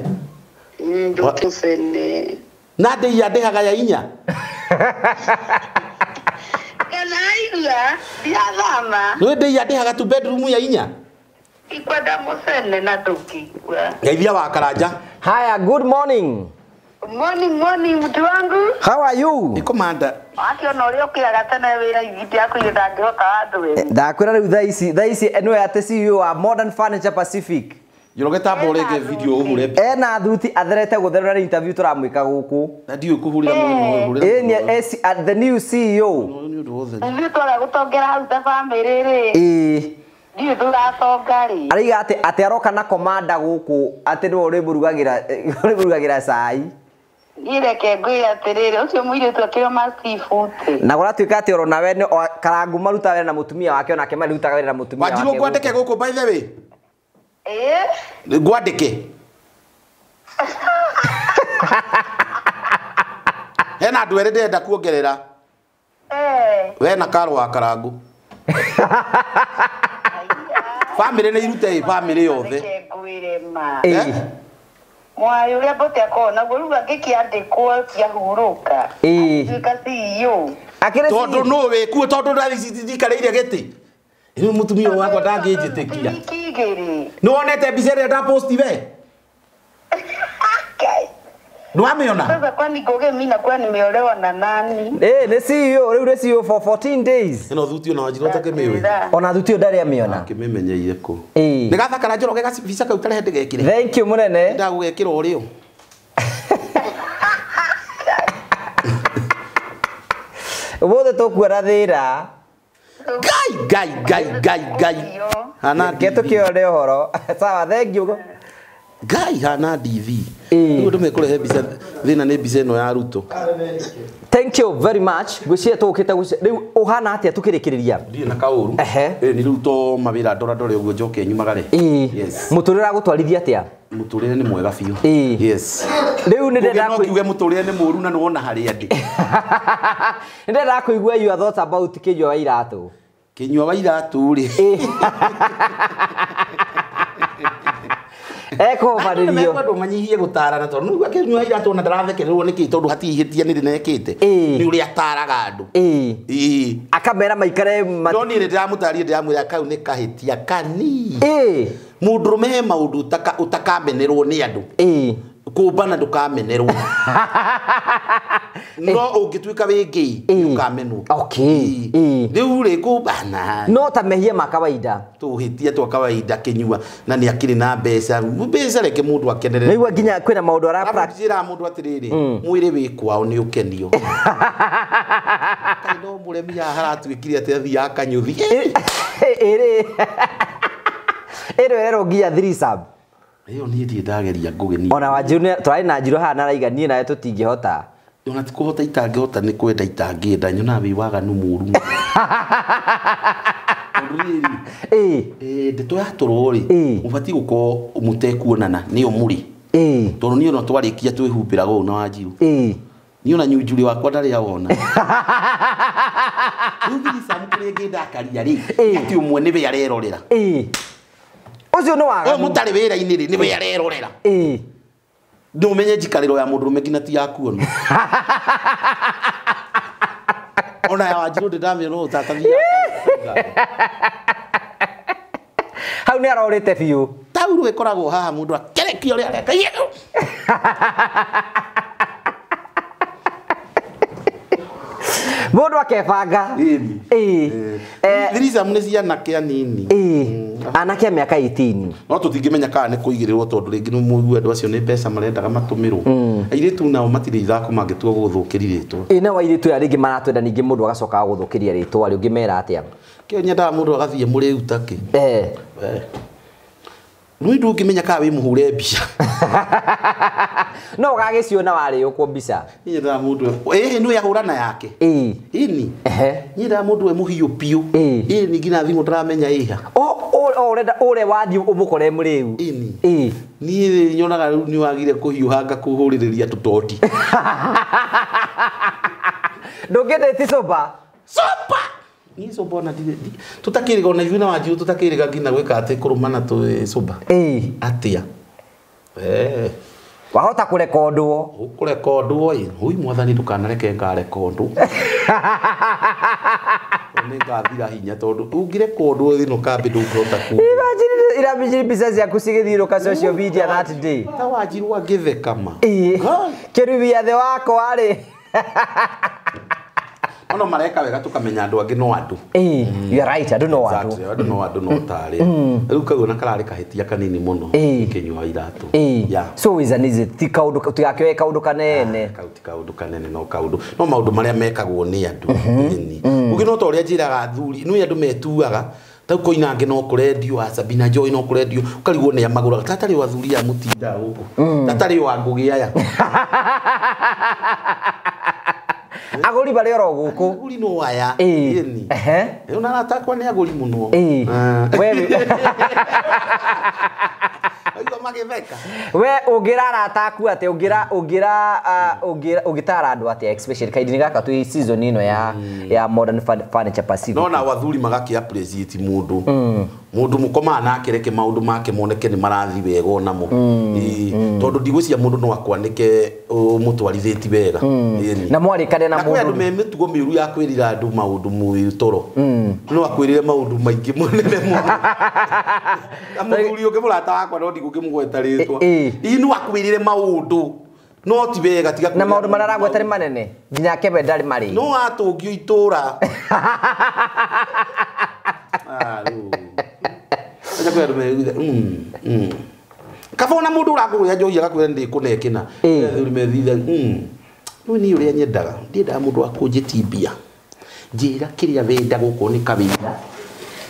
Ndũkũcene. Na ndĩia ndĩhaga ya inya. Kana aigua ndiathama. Nĩ ndĩia ndĩhaga tu bedroom ya inya. Ikwenda mũcene na ndũngĩigua. Ngeithia wa Karanja. Haya, good morning. Morning, morning mtu wangu. How are you? Ni commander. Akiona ũrĩa ũkĩraga tene wĩra igiti yaku ile ndangĩhota andũ we. Ndakwĩra rĩu thaa ici nĩwe atĩ CEO wa Modern Furniture Pacific. Njoroge tamba ũrenge video ũhũre. Ena thuti atherete gũtherera interview tũramwĩka gũkũ. Na ndiũĩ kũhũrĩra mũno ũhũrĩra. Ĩ nĩ the new CEO. Nĩ ũndũ wothe. Ithuĩ twaga gũtongera hau ta bamĩrĩ rĩ. Ĩ. Ndiũĩ tũgatonga rĩ. Araiga atĩ aroka na commander gũkũ atĩ nĩwe ũrĩmũrugagĩra cai. Niĩ reke ngwĩre atĩrĩrĩ ũcio mũirĩtu akĩrĩ macibuti. Na gũratuĩka atĩ oro nawe nĩ Karangu marutaga wĩra na mũtumia wake onake marutaga wĩra na mũtumia wake. Wanjirũ ngwandĩke gũkũ by the way. Ĩ? Ngwandĩke. Hena andũ erĩ ndĩrenda kuongerera. Eh. We na Karo wa Karangu. Famĩlĩ nĩ irute famĩlĩ yothe. Reke ngwĩre ma. Ĩ. Mwaĩ ũrĩa mbote akorwo naguo rĩu angĩkĩandĩkwo ciahurũka. Ĩ. Atuĩka CEO. Akĩrĩ Tondũ nũ wĩkuo tondũ ndacikarĩire gĩtĩ. Rĩu mũtumia wakwa ndangĩnjĩtĩkia. Wiki igĩrĩ. Nĩ wonete mbica ĩrĩa ndaposti we? Nĩ wamĩona? Sasa kwani Ngũgĩ mimi nakuwa nimeolewa na nani? Eh, nĩ CEO, rĩu nĩ CEO for 14 days. Ĩno thuti ona Wanjirũ atakĩmĩũĩ. Ona thuti ĩyo ndarĩ amĩona. Akĩmĩmenyeire kũ? Ĩ. Nĩ gathakara Njoroge gacibica kau tarehe ndĩgekĩre. Thank you mũnene. Ndagũgekĩra ũrĩo. Ũmũthĩ tũkuona thĩna. Ngai ngai ngai ngai ngai. Hana Reke tũkĩone ũhoro. Sawa, thank you. Ngai hana DV. Rĩu andũ mekũrehe mbica thĩna nĩ mbica ĩno ya Ruto. Thank you very much. Ngwĩciria tũgũkĩte rĩu ũhana atĩa tũkĩrĩkĩrĩria? Ndirĩ na kaũru. Ehe. Ĩ nĩ rĩu to mawĩra ndora ndore ũguo njoke nyumagare. Ĩ. Yes. Mũtũrĩre ũragũtwarithia atĩa? Mũtũrĩre nĩ mwega biũ. Ĩ. Yes. Rĩu nĩ ndĩrenda No kiuge mũtũrĩre nĩ mũũru na nĩ wona harĩa ndĩ. Nĩ ndĩrenda kũigua your thoughts about Kĩnyua wa Iratũ. Kĩnyua wa Iratũ rĩ. Ĩ. Ekũbanĩrio. Andũ manyihie gũtarana tondũ nĩguo Kĩnyua Iratũ ona ndarathekererwo nĩkĩ tondũ hatirĩ ihĩtia nĩ ndĩnekĩte. Nĩ ũrĩa ataraga andũ. Ĩ. Ĩ. Akamera maikare No niĩ nĩndĩramũtarire ndĩramwĩra kau nĩ kahĩtia kani. Ĩ. Mũndũrũme he maũndũ ũtakamenerwo nĩ andũ. Ĩ. Kũmbana ndũkamenerwo. No ũngĩtuĩka wĩ gay nĩũkamenwo. Okay. Ĩ. Rĩu rĩ kũmbana. No ta mehia ma kawaida. Tũhĩtia twa kawaida Kĩnyua na nĩ akĩrĩ na mbeca. Mbeca reke mũndũ akenerere. Nĩigua nginya kwĩna maũndũ ara Njĩraga mũndũ atĩrĩrĩ, mwĩrĩ wĩ kwao nĩ ũkenio. Kaĩ no mũremi haha haratuĩkire atĩ athiaga kanyũthi. Ĩrĩ. Ĩrĩ ĩrerwo nginya threesome. Ĩyo niĩ ndirĩ ndageria Ngũgĩ niĩ. Ona Wanjirũ tũrarĩ na Njirũ haha na araiga niĩ nawe tũtingĩhota. Ona ti kũhota itangĩhota nĩ kwenda itangĩenda nyonaga wĩ waganu mũũru mũno. Tondũ rĩrĩ, Ĩ. ndeto ya tũrũ rĩ, mũbatiĩ gũkorwo mũtekuonana nĩyo mũrĩ. Ĩ. Tondũ niĩ ona twarĩkia twĩhumbĩraga ũũ na Wanjirũ. Ĩ. Niĩ ona nyunjurĩ wakwa ndarĩ awona. Rĩu threesome kĩrĩa ĩngĩndakaria rĩ, atĩ ũmwe nĩwe arerorera. Ĩ. Ũcio nĩ waganu. Ũyũ mũtarĩ wĩra-inĩ rĩ, nĩwe arerorera. Ĩ. Nĩ ũmenye njikarĩro ya mũndũrũme nginya ti ya kuonwo. Ona ya Wanjirũ ndĩ ndamĩona ũũ tata thiaga. Hau nĩ arorĩte biũ. Taurũ ĩkoragwo haha mũndũ akerekio ũrĩa areka. Mũndũ akebanga. Ĩni. Ĩ. Threesome nĩ cia anake anini. Ĩ. Anake a mĩaka 18. No tũtingĩmenya kana nĩ kũigĩrĩrwo tondũ rĩngĩ nĩ mũigue andũ acio nĩ mbeca marendaga matũmĩrwo. Airĩtu nao matirĩ ithako mangĩtua gũgũthũkĩria rĩtwa. Ĩ nao airĩtu aya rĩngĩ maratwenda ningĩ mũndũ agacoka agũthũkĩria rĩtwa rĩ ũngĩmera atĩa? Kĩo nyendaga mũndũ agathiĩ mũrĩu takĩ. Eh. Nĩ ndũngĩmenya kana wĩ mũhũre mbica. No ũgagĩciona warĩũkwo mbica. Niĩ nyendaga mũndũ ĩ nĩ ahũrana yake. Ĩ. Ĩni. Ehe. Niĩ nyendaga mũndũ we mũhiũ biũ. Ĩ. Ĩni nginya thimũ ndaramenya ĩha. O ũrenda ũrĩa wathiĩ ũmũkore mũrĩu. Ĩni. Ĩ. Niĩ nyonaga rĩu nĩ wagire kũhiũhanga kũhũrĩrĩria tũtoti. Ndũngĩndĩti soba. Soba. Ni soba na tutakĩrĩga ona ithuĩ na Wanjiru tutakĩrĩga nginya gwĩka atĩ kũrũmana twĩ soba. Atĩa. Wahota kũrekondwo. Ũkũrekondwo ĩ. Ui mwathani ndũkanareke ngarekondwo. Nĩ ngathira hinya tondũ ũngĩrekondwo thĩno kambĩ ndũngĩhota ku. Imagine irabijiri mbica ciaku cigĩthiũrũka social media that day. Ta Wanjiru angĩtheka ma. Kĩrubia thĩ wakwa rĩ. Ono mareka wega tukamenya andu angi no andu. You are right, andu no andu. Exactly, andu no andu no tari. Riu kau na karari kahitia kanini muno kinyua iratu. Yeah. So is an easy ti kaundu tigakioe kaundu kanene. Kau ti kaundu kanene no kaundu. No maundu maria mekagwo ni andu. Ugi no ta uria njiraga athuri, ni andu metuaga tau koina angi no kurendio a Sabina Joy no kurendio ukarigwo ni amaguraga tatari wa athuri a mutinda guku. Tatari wa ngugi aya. Aguri bari oro guku. Aguri no aya. Ĩni. Ehe. Ona aratakwa ni aguri muno. We Aigua magitheka. We ungira arataku ati ungira ungira ungira ungitara andu ati especially kaindi gaka twi season ino ya Modern Furniture Pacific. No na wathuri magaki appreciate mundu. Mundu mukoma nake reke maundu make moneke ni marathi wega onamo. Tondu ndigwicia mundu no akwanike mutwarithiti wega. Na mwarikane na mundu. Na andu me mitugo miuru ya kwirira andu maundu mwitoro. No akwirire maundu maingi munene muno. Na muthuri ungi murata wakwa no ndigũkĩmũgweta rĩtwa. Ii no akwirire maundu no ti wega tiga na maundu maria aragweta nĩ manene nginya akebe ndarĩ marĩ. No atũngio itũra. Ah rĩu. Acha kwĩ andũ meiguitha kaba ona mũndũ ũrakũgũrĩra njohi agakwĩra ndĩkũnekĩna. Athuri methitha rĩu niĩ ũrĩa nyendaga ndiendaga mũndũ wa kũnjĩti mbia. Njĩra kĩrĩa wendaga okorwo nĩ kawĩra.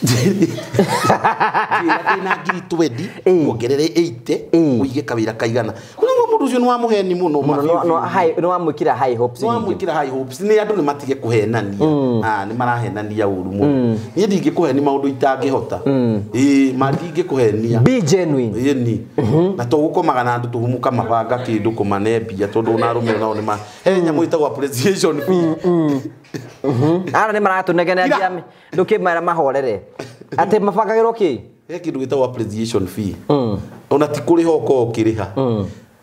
Njĩra ndĩna ngiri 20 wongerere 80 ũige kawĩra kaigana. Ũguo mũndũ ũcio nĩ wamũheni mũno. Nĩ wamwĩkĩra high hopes. Nĩ wamwĩkĩra high hopes. Nĩ andũ nĩ matige kũhenania. Nĩ marahenania ũru mũno. Niĩ ndingĩkũheni maũndũ itangĩhota. Ĩĩ ma ndingĩkũhenia. Be genuine. Ĩni. Na tũgũkomaga na andũ tũhumuka mabanga kĩndũ kũmane mbia tondũ ona arũme nao nĩ ma he nyamũ ĩtagwo appreciation fee. Ara nĩ maratũnegeneria ndũkĩmera mahorere. Atĩ mabangagĩrwo kĩ? He kĩndũ gĩtagwo appreciation fee. Ona ti kũrĩha ũkorwo ũkĩrĩha.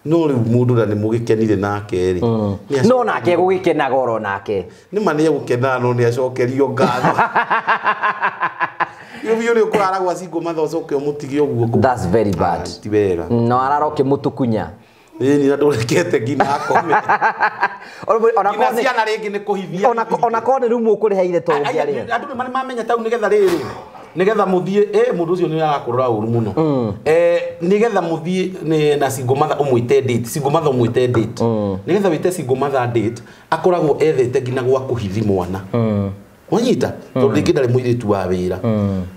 No rĩu mũndũ na nĩ mũgĩkenire nake rĩ. No nake gũgĩkenaga oro nake. Nĩ ma nĩ egũkena no nĩ acokerio ngatho. Rĩu nĩ ũkũrara gwa cingo mathaa ũcoke ũmũtige ũguo. That's very bad. Ti wega. No arara ũkĩmũtukunya. Ĩni na ndũrekete nginya akome. Ona ciana rĩngĩ nĩ kũhithia. Ona korwo nĩ rumu ũkũrĩhaire to ũngĩarĩha. Andũ nĩ mamenya tau nĩgetha rĩrĩ. Nigetha muthie mundu ucio ni arakurora uru muno nigetha muthie na single mother umwite date single mother umwite date nigetha wite single mother date akoragwo ethete nginya gwa kuhithi mwana wanyita tondu ringi ndari muiritu wa wira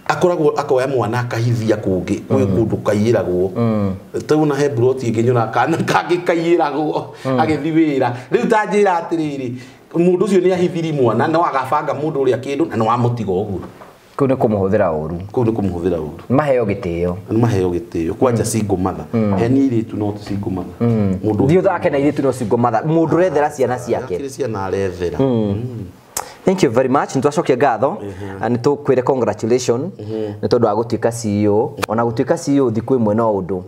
akoragwo akoya mwana akahithia kungi kwi kundu kaiyiragwo tau na he broti ingi nyona kana kangi kaiyiragwo agithi wira riu ta njira atiriri mundu ucio ni ahithiri mwana no agabanga mundu uria kindu na no amutiga uguo. Kuu nĩ kũmũhũthĩra ũru. Kuu nĩ kũmũhũthĩra ũru. Maheo gĩtĩo. Maheo gĩtĩo. Kwanja single mother. He ni airĩtu no ti single mother. Mũndũ thiĩ ũthake na airĩtu no single mother. Mũndũ ũrethera ciana ciake. Akĩrĩ ciana arethera. Thank you very much. Nitwacokia ngatho na nitukwire congratulations nĩ tondũ wa gũtuĩka CEO. Ona gũtuĩka CEO thikũ ĩmwe no ũndũ.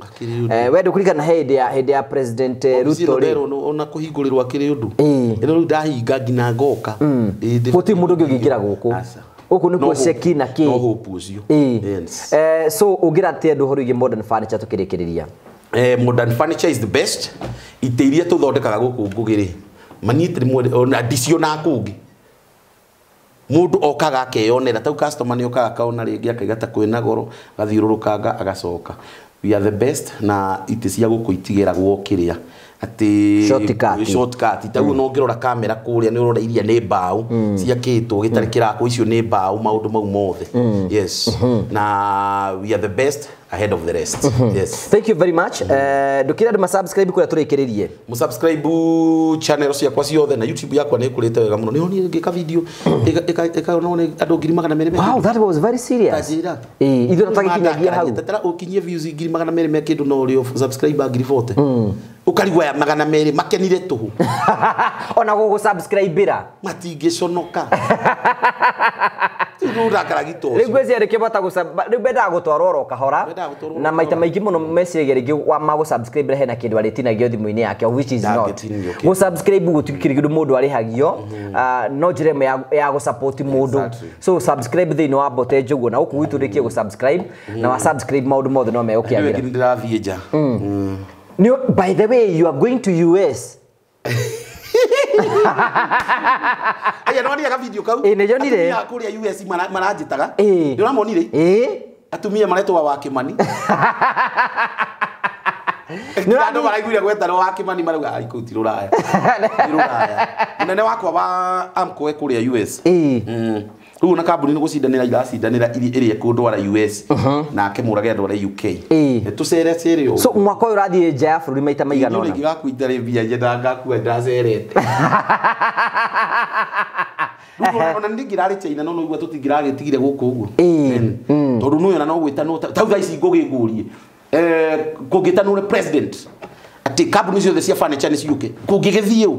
We ndũkũririkana hĩndĩ ya President Ruto rĩ. Ona kũhingũrĩrwo akĩrĩ ũndũ. Ĩno rĩu ndahinga nginya ngoka. Gũtirĩ mũndũ ũngĩ ũngĩingĩra gũkũ. Gũkũ nĩkuo ceki na kĩ. No hope ũcio. Yes. So ũngĩra atĩa andũ ũhoro wĩgiĩ Modern Furniture tũkĩrĩkĩrĩria? Modern Furniture is the best. Itĩ iria tũthondekaga gũkũ Ngũgĩ rĩ. Maniĩ ona ndicionaga kũngĩ. Mundu okaga akeyonera tau customer ni okaga akaona ringi akaiga ta kwina goro agathiururukanga agacoka. We are the best na itĩ cia gũkũ itigeragwo kiria ati shortcut tau no ngirora kamera kuria ni urora iria ni mbao ciakitwo gitari kirako icio ni mbao maundu mau mothe. Yes. Na we are the best ahead of the rest. Yes. Thank you very much. Ndukira andu ma subscribe kuria turikiririe. Mu subscribe channel ciakwa ciothe na YouTube yakwa ni kurite wega muno. Ni honire ngika video ika no ni andu 200,000. Wow, that was very serious. Ithuĩ tutagikinyagia hau. Tatara ukinyie views 200,000 me kindu no uri subscriber 40,000. Ukarigwa ya 200 makenire tuhu. Ona gũgũ subscribe ra. Matingĩconoka. Rĩu ngwĩciria nĩkĩo bata rĩu mendaga gũtwarwo oro kahora na maita maingĩ mũno meciragia rĩngĩ wa magũ subscribe hena kĩndũ arĩtinagio thimũ-inĩ yake, which is not. Gũ subscribe gũtikĩrĩ kĩndũ mũndũ arĩhagio, no njĩra ĩmwe ya gũ support mũndũ. So subscribe thĩinĩ wa Mbote Njoguo na gũkũ gwitũ rĩkie gũ subscribe na wa subscribe maũndũ mothe no megũkĩagĩra. Nĩ ndĩrathiĩ nja. By the way, you are going to US. Aya no ni video kau. Nĩ nyonire. Atumia kũrĩa US maranjĩtaga. Nĩ ũramonire? Atumia maretwo wa Kimani. Nĩ andũ maraiguire gwetana wa Kimani marauga ai kũu ti rũraya. Ti rũraya. Mũnene wakwa wa Amco kũrĩa US. Rĩu na kambuni nĩ gũcindanĩra iracindanĩra ĩrĩa ĩkũndwara US nake mũrage andware UK. Tũcere cere ũguo. So mwaka ũyũ ũrathiĩ nja ya bũrũri maita maigana ũna. Niĩ ngĩgakuita rĩ mbia nyendaga ngakua ndacerete. Rĩu ona ndingĩrarĩ China no noigua tũtingĩragĩtigire gũkũ ũguo. Tondũ nĩ ona no gwĩtanwo tau thaa ici ngũgĩngũrie. Kũngĩtanwo president atĩ kambuni ciothe cia furniture nĩ ciũke. Kũngĩgĩthiĩ ũ?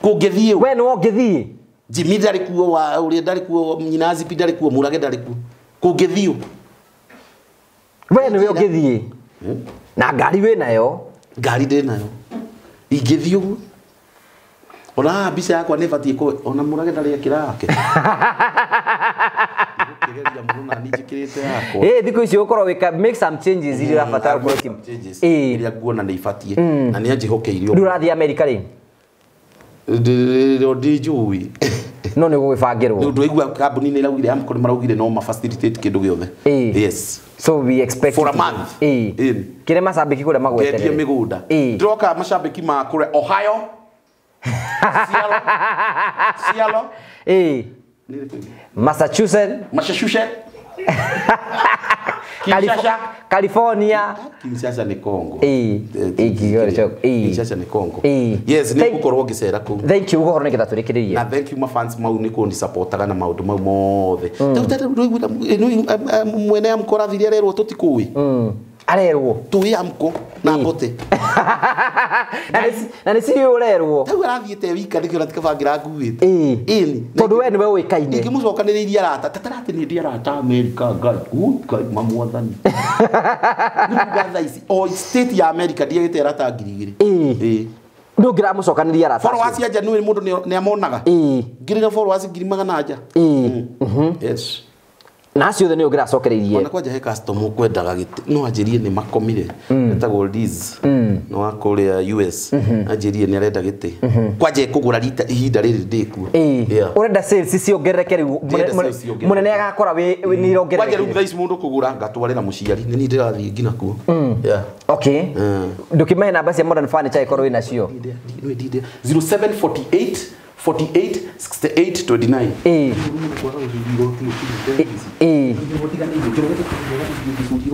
Kũngĩthiĩ ũ? We nĩwe ũngĩthiĩ? Jimmy ndarĩ kuo, wa ũrĩa ndarĩ kuo, nyina Zipi ndarĩ kuo, Mũrage ndarĩ kuo. Kũngĩthiĩ ũ? We nĩwe ũngĩthiĩ? Na ngari wĩ nayo? Ngari ndĩ nayo. Ingĩthiĩ ũguo? Ona haha mbica yakwa nĩ ĩbatiĩ kũ ona Mũrage ndarĩ ekĩra yake. Ngũkĩgeria mũno na niĩ njĩkĩrĩte yakwa. Thikũ ici ũkorwo wĩka make some changes iria ũrabatara gũkorwo iria nguona nĩ ibatiĩ na nĩ anjĩhokeire ũguo. Rĩu ũrathiĩ Amerika rĩ? Ndinjũĩ. No nĩ gũgĩbangĩrwo. Nĩ ũndũ waigua kambuni nĩ iraugire Amco nĩ maraugire no ma facilitate kĩndũ gĩothe. Yes. So we expect for a month. Kĩrĩa macambĩki kũrĩa magweterere. Ngendie mĩgũnda. Ndĩroka macambĩki ma kũrĩa Ohio. Seattle. Massachusetts. Massachusetts. Kinshasa. California. Kinshasa ni Congo. Kinshasa ni Congo. Yes, nĩ ngũkorwo ngĩcera kũu. Thank you gũkorwo nĩgetha tũrĩkĩrĩrie. Na thank you ma fans mau nĩ kũni supportaga na maũndũ mau mothe. Mwene Amco arathire arerwo tũtikũĩ. Arerwo tũĩ Amco na Mbote. Na nĩ CEO ũrerwo. Tau arathiĩte wika nĩkĩo na nguĩte. Ĩni. Tondũ we nĩwe ũĩkaine. Ingĩmũcokanĩrĩirie arata tatarate nĩ ndĩ arata Amerika Ngai. Ngai mamwathani. Nĩ kuga thaa ici o state ya America ndiagĩte arata 2000. Ĩĩ. Nĩ ũngĩramũcokanĩria arata. Followers cia nja nĩ mũndũ nĩ amonaga. Ngiri na followers 400. Yes. Na acio othe nĩ ũngĩracokereirie. Ona kwanja he customer ũkwendaga gĩtĩ no anjĩrie nĩ makomire etagwo Liz no wa kũrĩa US anjĩrie nĩ arenda gĩtĩ kwanja ekũgũra rita ihinda rĩrĩ ndĩkuo. Ũrenda sales ciongerereke rĩu mũnene agakora wĩ nĩ irongerereke. Kwanja rĩu thaa ici mũndũ kũgũra ngatwarĩra mũciari nĩ niĩ ndĩrathiĩ nginya kuo. Okay. Ndũkĩmahe namba cia Modern Furniture ĩkorwo wĩ nacio. 0748 48 68 29.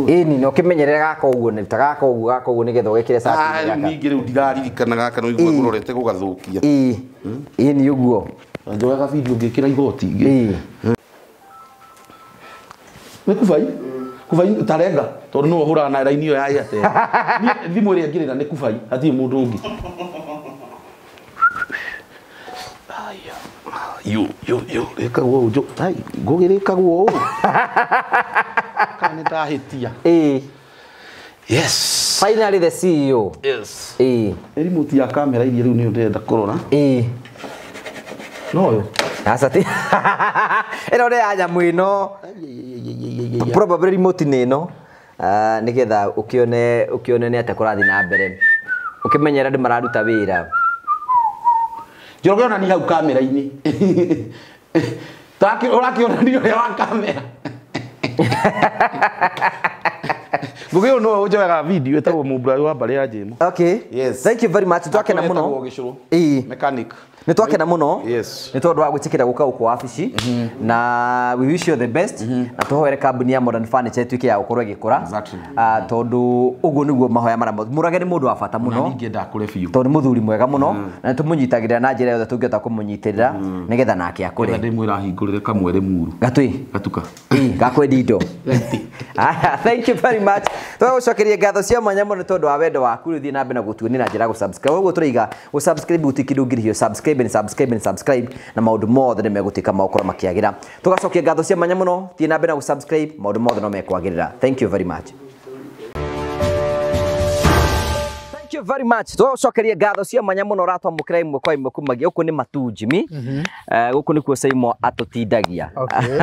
Ĩni no kĩmenyerere gaka ũguo nĩ ta gaka ũguo gaka ũguo nĩgetha ũgekĩre cati gaka. Ningĩ rĩu ndiraririkana gaka no igua ngũrorete gũgathũkia. Ĩni ũguo. Njoyaga video ngĩkĩra igoti. Nĩ kubai? Kubai tarenga tondũ nĩwe ũhũraga na raini ĩyo ya Airtel. Niĩ thimũ ĩrĩa ngĩrĩra nĩ kubai hatirĩ mũndũ ũngĩ. Yo rĩkagwo ũũ ai ngũgĩ rĩkagwo ũũ kana nĩ ndahĩtia. Yes. Finally the CEO. Yes. Remote ya kamera iria rĩu nĩyo ndĩrenda kũrora. No yo. Aca ti. Ĩno nĩ ya nyamũ ĩno. Probably remote nĩ ĩno. Nĩgetha ũkĩone nĩ atĩa kũrathiĩ na mbere. Ũkĩmenyera andũ mararuta wĩra. Njoroge ona ni hau kamera-inĩ. Taki ũrakĩona ni ũrĩa wa kamera. Ngũgĩ ũyũ nĩwe ũnjoyaga video ĩtagwo Mũmburai wa mbarĩ ya Jĩmũ. Okay. Yes. Thank you very much. Twakena mũno. Mechanic. Nĩ twakena mũno. Yes. Nĩ tondũ wa gwĩtĩkĩra gũka gũkũ wabici na we wish you the best na tũhoere kambuni ya Modern Furniture ĩtuĩke ya gũkorwo ĩgĩkũra. Exactly. Tondũ ũguo nĩguo mahoya marĩa mothe. Mũrage nĩ mũndũ wa bata Na mũno. ningĩenda akũre biũ. Tondũ nĩ mũthuri mwega mũno na nĩtũmũnyitagĩrĩra na njĩra yothe tũngĩhota kũmũnyitĩrĩra nĩgetha nake akũre. Ndĩmwĩra ahingũrĩre kamwere muru. Gatui. Gatuka. Gakwendia indo. Thank you very much. Tũgagũcokeria ngatho cia mwanya mũno tondũ wa wendo waku. Rĩu thiĩ na mbere na gũtuonia na njĩra ya gũ-subscribe. Ũguo tũraiga gũ-subscribe gũtirĩ kĩndũ ũngĩrĩhio. Subscribe and subscribe and subscribe na maũndũ mothe nĩ megũtuĩka ma gũkorwo makĩagĩra. Tũgacokia ngatho cia mwanya mũno. Thiĩ na mbere na gũ-subscribe, maũndũ mothe no mekwagĩrĩra. Thank you very much. Thank you very much. Tũgũcokeria ngatho cia mwanya mũno ũratwamũkĩra ĩmwe kwa ĩmwe kumagia gũkũ nĩ Matu Jimmy. Gũkũ nĩkuo Saimo atũtindagia. Okay.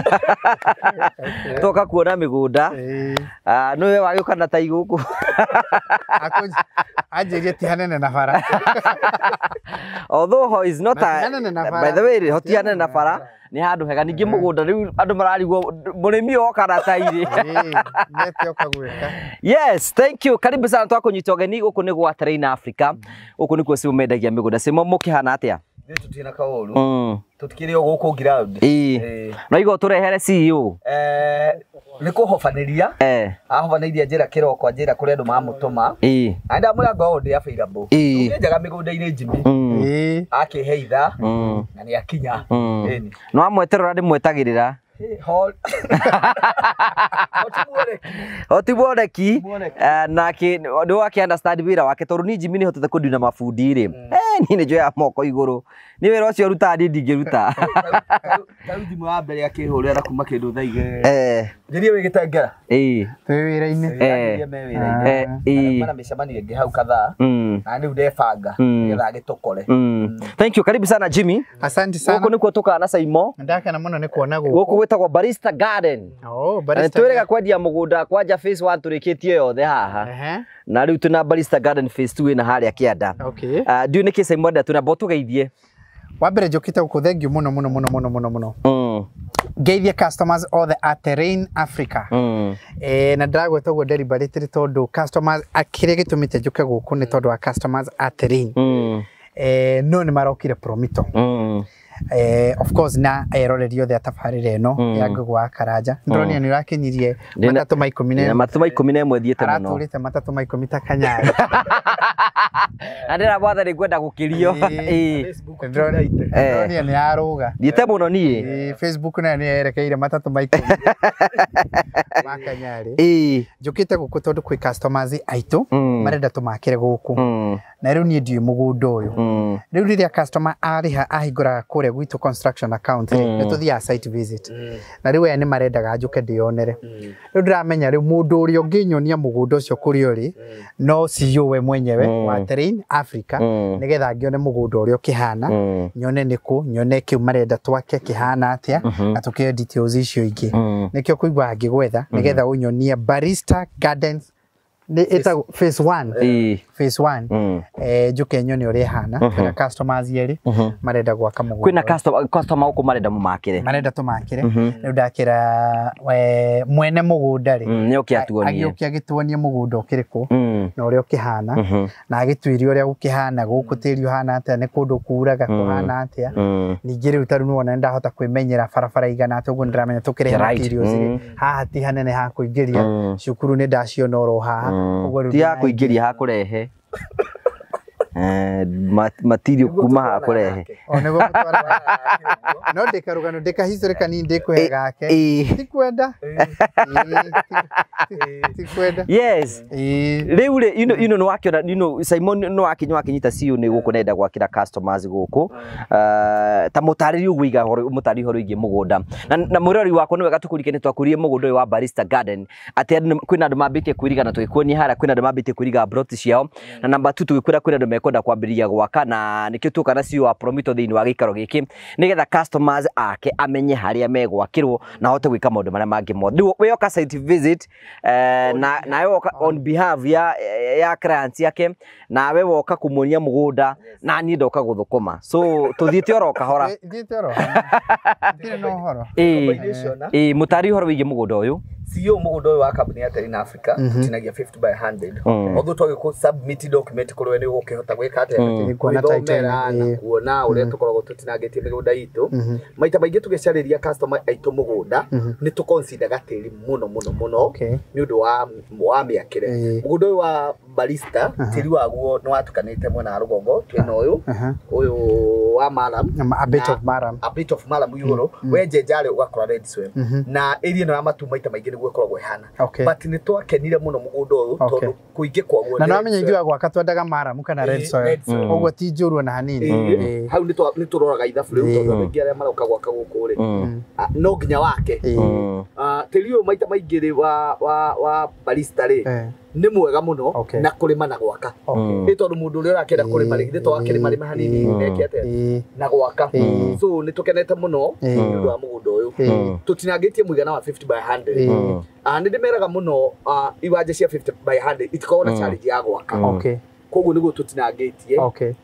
Toka kuona mĩgũnda. Nĩwe wagĩũka na tai gũkũ. Anjĩrie ti hanene na bara. Although is not a, by the way, hoti hanene na bara nĩ handũ hega. Ningĩ mũgũnda rĩu andũ mararigwo mũrĩmi oka na tairĩ. Nĩte oka gwĩka. Yes, thank you. Karibu sana twakũnyita ũgeni gũkũ nĩ gwa Terrain Africa. Gũkũ nĩkuo Simo mendagia mĩgũnda. Simo mũkĩhana atĩa? Ithuĩ tũtirĩ na kaũru. Tũtikĩrĩ o gũkũ ground. No igua tũrehere CEO. Nĩ kũhobanĩria. Ahobanĩirie njĩra kĩroko anjĩra kũrĩ andũ mamũtũma. Na ndamwĩra ngorwo ndĩ available. Tũngĩenjaga mĩgũnda-inĩ Jimmy. Akĩhe ithaa na nĩ akinya. No amweterera ndĩmwetagĩrĩra. Hoti mwoneki nake nĩ wake understand wĩra wake tondũ niĩ Jimmy nĩhotete kũndina mabundi rĩ. Niĩ nĩ njoyaga moko igũrũ. Niĩ wĩra ũcio rutaga niĩ ndingĩruta. Tarĩu thimũ ya mbere akĩhũrĩra na kuma kĩndũ thaa igĩrĩ. Njĩrie wĩ Gĩtengera. Twĩ wĩra-inĩ. Anjĩrie me wĩra-inĩ. Mana mĩcemanio ĩngĩ hau kadhaa. Na rĩu ndebanga nĩgetha agĩtũkore. Thank you. Karibu sana Jimmy. Asante sana. Gũkũ nĩkuo tũkaga na Saimo. Ndakena mũno nĩ kuona gũkũ. Gũkũ gwĩtagwo Barista Garden. Oh, Barista. Twĩrĩga kwendia mũgũnda kwanja phase 1 tũrĩkĩtie yothe haha. Na rĩu twĩna Barista Garden phase 2 ĩna harĩa kĩanda. Okay. Ndiũĩ nĩkĩ Saimo enda twĩna tũgeithie. Wa mbere njũkĩte gũkũ thank you mũno mũno mũno mũno mũno mũno. Ngeithie customers othe a Terrain Africa. Na ndĩragwĩta ũguo deliberately tondũ customers kĩrĩa gĩtũmĩte njũke gũkũ nĩ tondũ wa customers a Terrain. No nĩ marokire Promito. Of course na eroreri othe a tabarĩra ĩno ya Ngũgũ wa Karanja. Ndĩronire nĩ ũrakinyirie matatũ ma ikũmi na ĩmwe. Matatũ ma ikũmi na ĩmwe thiĩte mũno. Aratũrĩte matatũ ma ikũmi ta Kanyarĩ. Na ndĩra mwathani ngwenda gũkĩrio. Ndĩronire nĩ yarũga. Thiĩte mũno niĩ. Facebook nayo nĩ yerekeire matatũ ma ikũmi ma Kanyarĩ. Njũkĩte gũkũ tondũ kwĩ customers aitũ marenda tũmakĩre gũkũ. Na rĩu niĩ ndiũĩ mũgũnda ũyũ. Rĩu rĩrĩa customer arĩha ahingũraga kũrĩa gwitũ construction account rĩ, nĩ tũthiaga site visit. Na rĩu aya nĩ marendaga njũke ndĩyonere. Rĩu ndĩramenya rĩu mũndũ ũrĩa ũngĩnyonia mũgũnda ũcio kũrĩa ũrĩ no CEO we mwenyewe wa Terrain Africa nĩgetha ngĩone mũgũnda ũrĩa ũkĩhana, nyone nĩkũ, nyone kĩu marenda twake kĩhana atĩa na tũkĩoe details icio ingĩ. Nĩkĩo kũigua ngĩgwetha nĩgetha ũnyonie Barista Gardens nĩ ĩtagwo phase 1. Phase 1. Njũke nyone ũrĩa ĩhana. Kwĩna customers erĩ marenda gwaka mũgũnda. Kwĩna customer gũkũ marenda mũmakĩre. Marenda tũmakĩre. Rĩu ndakĩra mwene mũgũnda rĩ. Nĩoke atuonie. Agĩũke agĩtuonie mũgũnda ũkĩrĩ kũ na ũrĩa ũkĩhana na agĩtuĩrie ũrĩa gũkĩhana gũkũ tĩri ũhana atĩa nĩ kũndũ kuraga kũhana atĩa. Ningĩ rĩu tarĩu nĩwona nĩndahota kwĩmenyera barabara igana atĩa ũguo nĩndĩramenya tũkĩrĩhe materials rĩ haha ti hanene ha kũingĩria cukuru nĩndaciona oro haha. Ti ha kũingĩria ha kũrehe. Material kuma ha kũrehe. O nĩguo gũtwara. No ndĩkarũgano ndĩkahistory kanini ndĩkũhe gake. Ti kwenda. Ti kwenda. Yes. Rĩu rĩ you know nĩwakĩona you know Simon nĩwakinyita CEO nĩ gũkũ nenda gwakĩra customers gũkũ. Ta mũtarĩrie ũguo iga mũtarĩrie ũhoro wĩgiĩ mũgũnda. Na mũrori wakwa nĩ wega tũkũririkanie nĩ twakũririe mũgũnda ũyũ wa Barista Garden atĩ kwĩna andũ mambĩtie kwĩriga na tũgĩkuonia harĩa kwĩna andũ mambĩtie kwĩriga plot ciao na namba 2 tũgĩkwĩra kwĩna andũ mekwenda kwambĩrĩria gwaka na nĩkĩo tuoka na CEO wa Promito thĩinĩ wa gĩikaro gĩkĩ nĩgetha customers ake amenye harĩa megwakĩrwo na ahote gwĩka maũndũ marĩa mangĩ mothe. Rĩu we oka site visit na nawe woka on behalf ya clients yake nawe woka kũmuonia mũgũnda na niĩ ndoka gũthũkũma so tũthiĩte oro kahora. Thiĩte oro. Ndirĩ na ũhoro. Mũtarĩrie ũhoro wĩgiĩ mũgũnda ũyũ. CEO mũgũnda ũyũ wa kambuni ya Terrain Africa tũtinagia 50 by 100. Although twagĩkũ submit document kũrĩ we nĩ ũgũkĩhota gwĩka atĩa? Kuona title Gwĩthomera na kuona ũrĩa tũkoragwo tũtinangĩtie mĩgũnda itũ. Maita maingĩ tũgĩcarĩria customer aitũ mũgũnda nĩ tũconsideraga tĩri mũno mũno mũno nĩ ũndũ wa mĩakĩre. Mũgũnda ũyũ wa barista tĩri waguo nĩ watukanĩte mwena wa rũgongo twĩna ũyũ ũyũ wa maram, a bit of maram, a bit of maram igũrũ wenjenjarĩ ũgakora red soil na area ĩno ya matu maita maingĩ nĩguo ĩkoragwo ĩhana. But nĩ twakenire mũno mũgũnda ũyũ tondũ kũingĩ kwaguo na nĩwamenya ithuĩ gwaka twendaga maram kana red soil ũguo ti njũru ona hanini. Hau nĩ tũroraga ithabu rĩu tondũ andũ aingĩ arĩa maroka gwaka gũkũ rĩ no nginya wake. Tĩri ũyũ maita maingĩ rĩ wa barista rĩ nĩ mwega mũno na kũrĩma na gwaka. Nĩ tondũ mũndũ ũrĩa ũrakĩenda kũrĩma rĩ githĩ to akĩrĩma rĩma hanini neke atĩa na gwaka. So nĩ tũkenete mũno nĩ ũndũ wa mũgũnda ũyũ. Tũtinangĩtie mũigana wa 50 by 100. Nĩ ndĩmeraga mũno iwanja cia 50 by 100 itikoragwo na challenge ya gwaka. Koguo nĩguo tũtinangĩtie.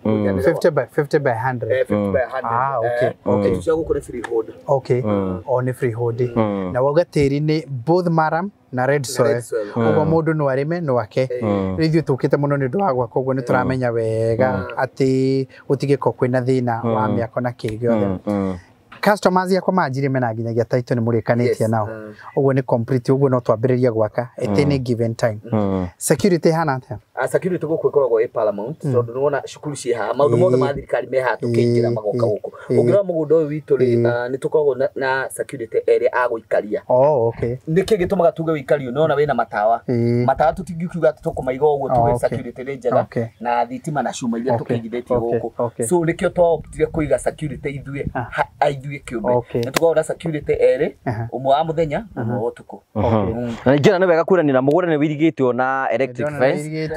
50 by 50 by 100. 50 by 100. Ah, okay. Okay. Cia gũkũ nĩ freehold. Okay. O nĩ freehold. Na wauga tĩri nĩ both maram na red soil. Ũguo mũndũ no arĩme no ake. Rĩu ithuĩ tũkĩte mũno nĩ ũndũ wa gwaka ũguo nĩ tũramenya wega atĩ gũtigĩkorwo kwĩna thĩna wa mĩako na kĩ gĩothe. Customers yakwa manjire mena nginyagia title nĩ mũrĩkanĩtie nao. Ũguo nĩ complete ũguo no twambĩrĩrie gwaka at any given time. Security hana atĩa? Security gũkũ ĩkoragwo ĩ paramount tondũ nĩwona cukuru ciĩ haha maũndũ mothe ma thirikari me haha tũkĩingĩra magoka gũkũ. Ũngĩrora mũgũnda ũyũ witũ rĩ nĩ tũkoragwo na security ĩrĩa agũikaria. Oh, okay. Nĩkĩ gĩtũmaga tuge ũikario? Nĩwona wĩna matawa. Matawa tũtingiuga atĩ tũkũmaiga ũguo tuge security nĩ njega na thitima na cuma iria tũkĩigithĩtie gũkũ. So nĩkĩo twaoptire kũiga security ithuĩ ithuĩ kĩũmbe. Nĩ tũkoragwo na security erĩ, ũmwe wa mũthenya na ũmwe wa ũtukũ. Na ningĩ nĩ wega kuonania mũgũnda nĩ wĩirigĩtwo na electric fence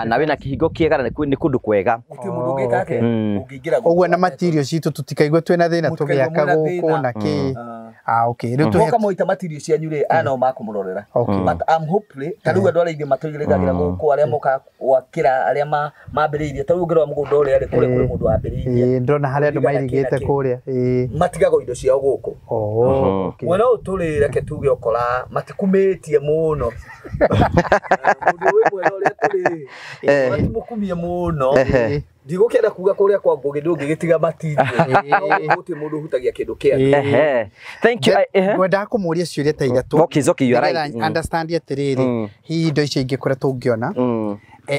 na wĩna kĩhingo kĩega na nĩ kũndũ kwega. Gũtirĩ mũndũ ũngĩka atĩa ũngĩingĩra gũkũ. Ũguo na material citũ tũtikaigue twĩna thĩna tũgĩaka gũkũ na kĩ. Ah, okay. Rĩu tũhe moita material cianyu rĩ aya nao makũmũrorera. But I'm hopefully ta rĩu andũ arĩa aingĩ matũigĩrĩgagĩra gũkũ arĩa moka gwakĩra arĩa mambĩrĩirie ta rĩu ũngĩrora mũgũnda ũrĩa rĩ kũrĩa kũrĩ mũndũ wambĩrĩirie. Ndĩrona harĩa andũ mairigĩte kũrĩa. Matigagwo indo ciao gũkũ. Mwena ũyũ tũrĩ reke tuge ũkora matikumĩtie mũno. Mũndũ wĩ mwena ũrĩa tũrĩ matimũkumie mũno. Ndigũkĩenda kuga kũrĩa kwa Ngũgĩ ndũngĩgĩtiga matindio. Gũtirĩ mũndũ ũhutagia kĩndũ kĩa. Thank you. Ngwendaga kũmũria ciũria ta ithatũ. Okay, okay, you are right. Understand atĩrĩrĩ, hihi indo icio ingĩ kũrĩa tũngĩona.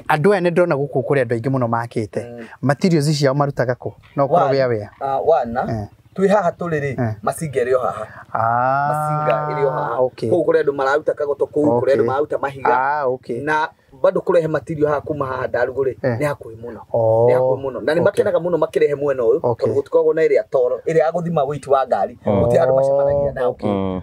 Andũ aya nĩ ndĩrona gũkũ kũrĩ andũ aingĩ mũno makĩte. Materials ciao marutaga kũ? No ũkorwo wĩ aware. Wana twĩ haha tũrĩ rĩ macinga ĩrĩ o haha. Macinga ĩrĩ o haha. Kũu kũrĩ andũ mararuta kagoto kũu kũrĩ andũ mararuta mahiga. Na bado kũrehe material haha kuma haha Ndarugu rĩ nĩ hakuhĩ mũno. Nĩ hakuhĩ mũno. Na nĩ makenaga mũno makĩrehe mwena ũyũ tondũ gũtikoragwo na ĩrĩa toro ĩrĩa ya gũthima weight wa ngari. Gũtirĩ andũ macemanagia nao.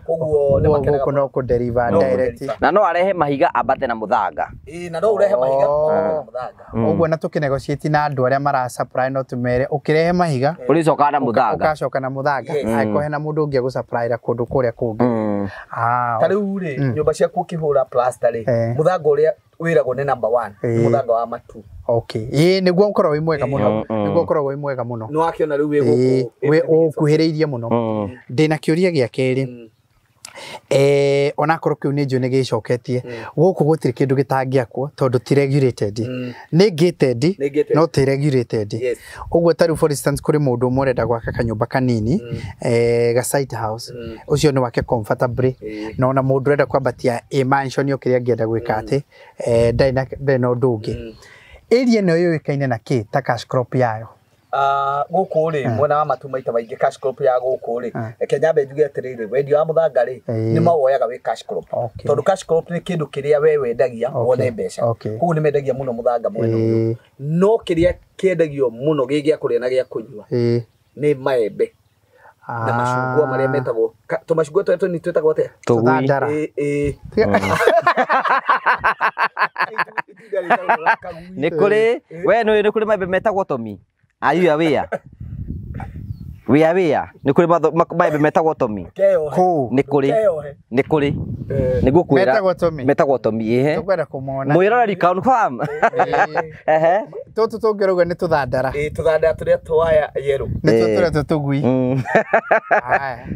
Koguo nĩ makenaga gũkũ no kũ deliver direct. Na no arehe mahiga ambate na mũthanga. Ĩĩ na no ũrehe mahiga ambate na mũthanga. Ũguo na tũkĩnegotiate na andũ arĩa mara supply no tũmere ũkĩrehe mahiga ũrĩcokaga na mũthanga. Ũgacoka na mũthanga. Angĩkorwo hena mũndũ ũngĩ agũsupplyra kũndũ kũrĩa kũngĩ. Ta rĩu rĩ nyũmba ciaku ũkĩhũra plaster rĩ mũthanga ũrĩa wĩragwo nĩ number 1 mũthanga wa matu. Okay. Ĩĩ nĩguo ũkoragwo wĩ mwega mũno. Nĩguo ũkoragwo wĩ mwega mũno. Nĩ wakĩona rĩu wĩ gũkũ. Wĩ ũkuhĩrĩirie mũno. Ndĩna kĩũria gĩa kerĩ. Onakorwo kĩu nĩ njũĩ nĩ gĩcoketie. Gũkũ gũtirĩ kĩndũ gĩtangĩakwo tondũ ti regulated. Nĩ gated no ti regulated. Ũguo ta rĩu for instance kũrĩ mũndũ ũmwe ũrenda gwaka kanyũmba kanini ga site house. Ũcio nĩ wake comfortably. Na ona mũndũ ũrenda kwambatia a mansion o kĩrĩa angĩenda gwĩka atĩ ndarĩ na ũndũ ũngĩ. Area ĩno yũĩkaine na kĩ ta cash crop yayo? Gũkũ rĩ mwena wa matu maita maingĩ cash crop ya gũkũ rĩ reke nyambe njuge atĩrĩrĩ wendia wa mũthanga rĩ nĩ mawoyaga wĩ cash crop tondũ cash crop nĩ kĩndũ kĩrĩa we wendagia wone mbeca. Koguo nĩ mendagia mũno mũthanga mwena ũyũ. No kĩrĩa kĩendagio mũno gĩ gĩa kũrĩa na gĩa kũnyua nĩ maembe na macungwa marĩa metagwo tũmacungwa tũrĩa tũnini twĩtagwo atĩa? Tũthandara. Nĩ kũrĩ we nĩ kũrĩ maembe metagwo tomi. Are you aware? Wia wia nĩ kũrĩ maembe metagwo Tommy. Nĩ kũrĩ. Nĩ kũrĩ. Nĩguo kwĩra. Metagwo Tommy. Metagwo Tommy ehe. Tũkwenda kũmona. Mwĩroreri confirm. Ehe. Tũtũ tũngĩrauga nĩ tũthandara. Ĩ tũthandara tũrĩa twaya yellow. Nĩ tũrĩa tũtũgui.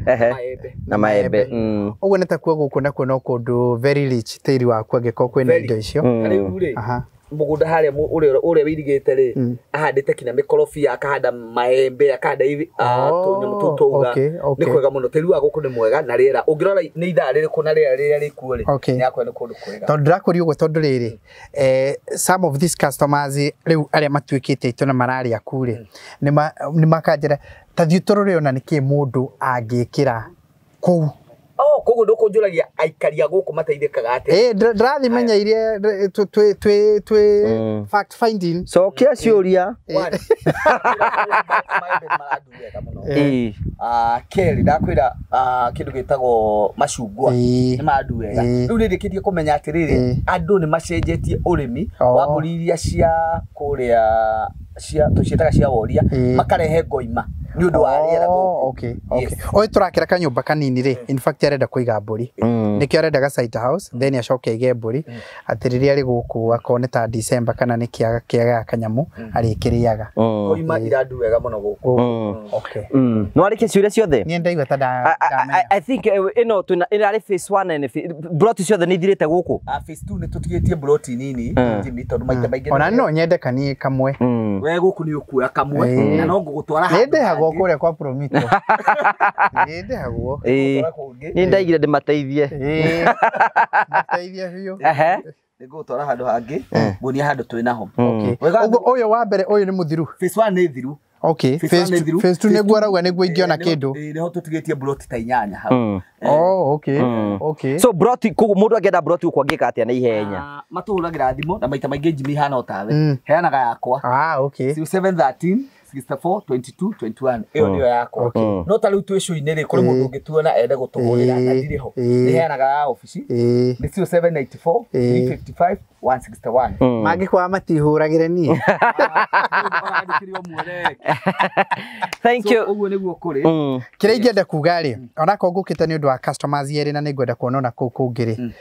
Ehe. Na maembe. Ũguo nĩ takuo gũkũ nakuo no kũndũ very rich tĩri waku angĩkorwo kwĩna indo icio. Rĩu rĩ. Mũgũnda harĩa ũrĩa wĩirigĩte rĩ ahandĩte kinya mĩkorobia akahanda maembe akahanda tũnyamũ tũu tũuga nĩ kwega mũno tĩri wa gũkũ nĩ mwega na rĩera ũngĩrora nĩ ithaa rĩrĩkũ na rĩera rĩrĩa rĩkuo rĩ nĩ yakwa nĩ kũndũ kwega tondũ ndĩrakũria ũguo tondũ rĩrĩ some of these customers rĩu arĩa matuĩkĩte aitũ na mararĩa ku rĩ nĩ makanjĩra ta thiĩ tũrore ona nĩkĩ mũndũ angĩkĩra kũu. Oh, koguo ndũkũnjũragia aikari a gũkũ mateithĩkaga atĩa? Ĩ ndĩrathimenya iria twĩ fact finding. Cokia ciũria. Maembe nĩ marandu wega mũno. Kerĩ ndakwĩra kĩndũ gĩtagwo macungwa nĩ marandu wega. Rĩu nĩ ndĩkĩtie kũmenya atĩrĩrĩ andũ nĩ macenjetie ũrĩmi wa mbũri iria cia kũrĩa cia tũciĩtaga cia woria makarehe ngoima nĩ ũndũ wa rĩera gũkũ. Okay, okay. Ũyũ tũrakĩra kanyũmba kanini rĩ, in fact arenda kũiga mbũri. Nĩkĩo arenda ga site house, then acoke aige mbũri atĩ rĩrĩa arĩ gũkũ akorwo nĩ ta December kana nĩ kĩaga kanyamũ arĩkĩrĩaga. Ngoima irandu wega mũno gũkũ. Okay. Nĩ warĩkia ciũria ciothe? Niĩ ndaigua ta ndamenya. I think ĩno twĩna ĩrarĩ phase 1 and broti ciothe nĩ ithirĩte gũkũ. Phase 2 nĩ tũtigĩtie broti nini Jimmy tondũ maita maingĩ. Ona no nyende kanie kamwe. We gũkũ nĩ ũkuoya kamwe na no ngũgũtwara handũ. Nĩ ndĩhagwo kũrĩa kwa Promito. Nĩ ndĩhagwo. Nĩ ndaigire ndĩmateithie. Mateithie biũ. Ehe. Nĩ ngũgũtwara handũ hangĩ nguonie handũ twĩ naho. Okay. Ũguo ũyũ wa mbere ũyũ nĩ mũthiru. Phase 1 nĩ thiru. Okay. Phase 2 nĩguo arauga nĩguo ingĩona kĩndũ. Nĩho tũtigĩtie broti ta 8 hau. Oh, okay. Okay. So broti koguo mũndũ angĩenda broti gũkũ angĩka atĩa na ihenya? Matũhũragĩra thimũ na maita maingĩ Jimmy hana o tawe. Heanaga yakwa. Ah, okay. 0713 64 22 21 ĩyo nĩyo yakwa. No ta rĩu twĩ show-inĩ rĩ kũrĩ mũndũ ũngĩtuona ende gũtũhũrĩra na ndirĩ ho. Nĩ heanaga ya obici. Nĩ 0794 355 161. Mangĩkwaga matihũragĩre niĩ. Thank you. Ũguo nĩguo kũrĩ. Kĩrĩa ingĩenda kuga rĩ, onakorwo ngũkĩte nĩ ũndũ wa customers erĩ na nĩngwenda kuona ona kũu kũngĩ rĩ.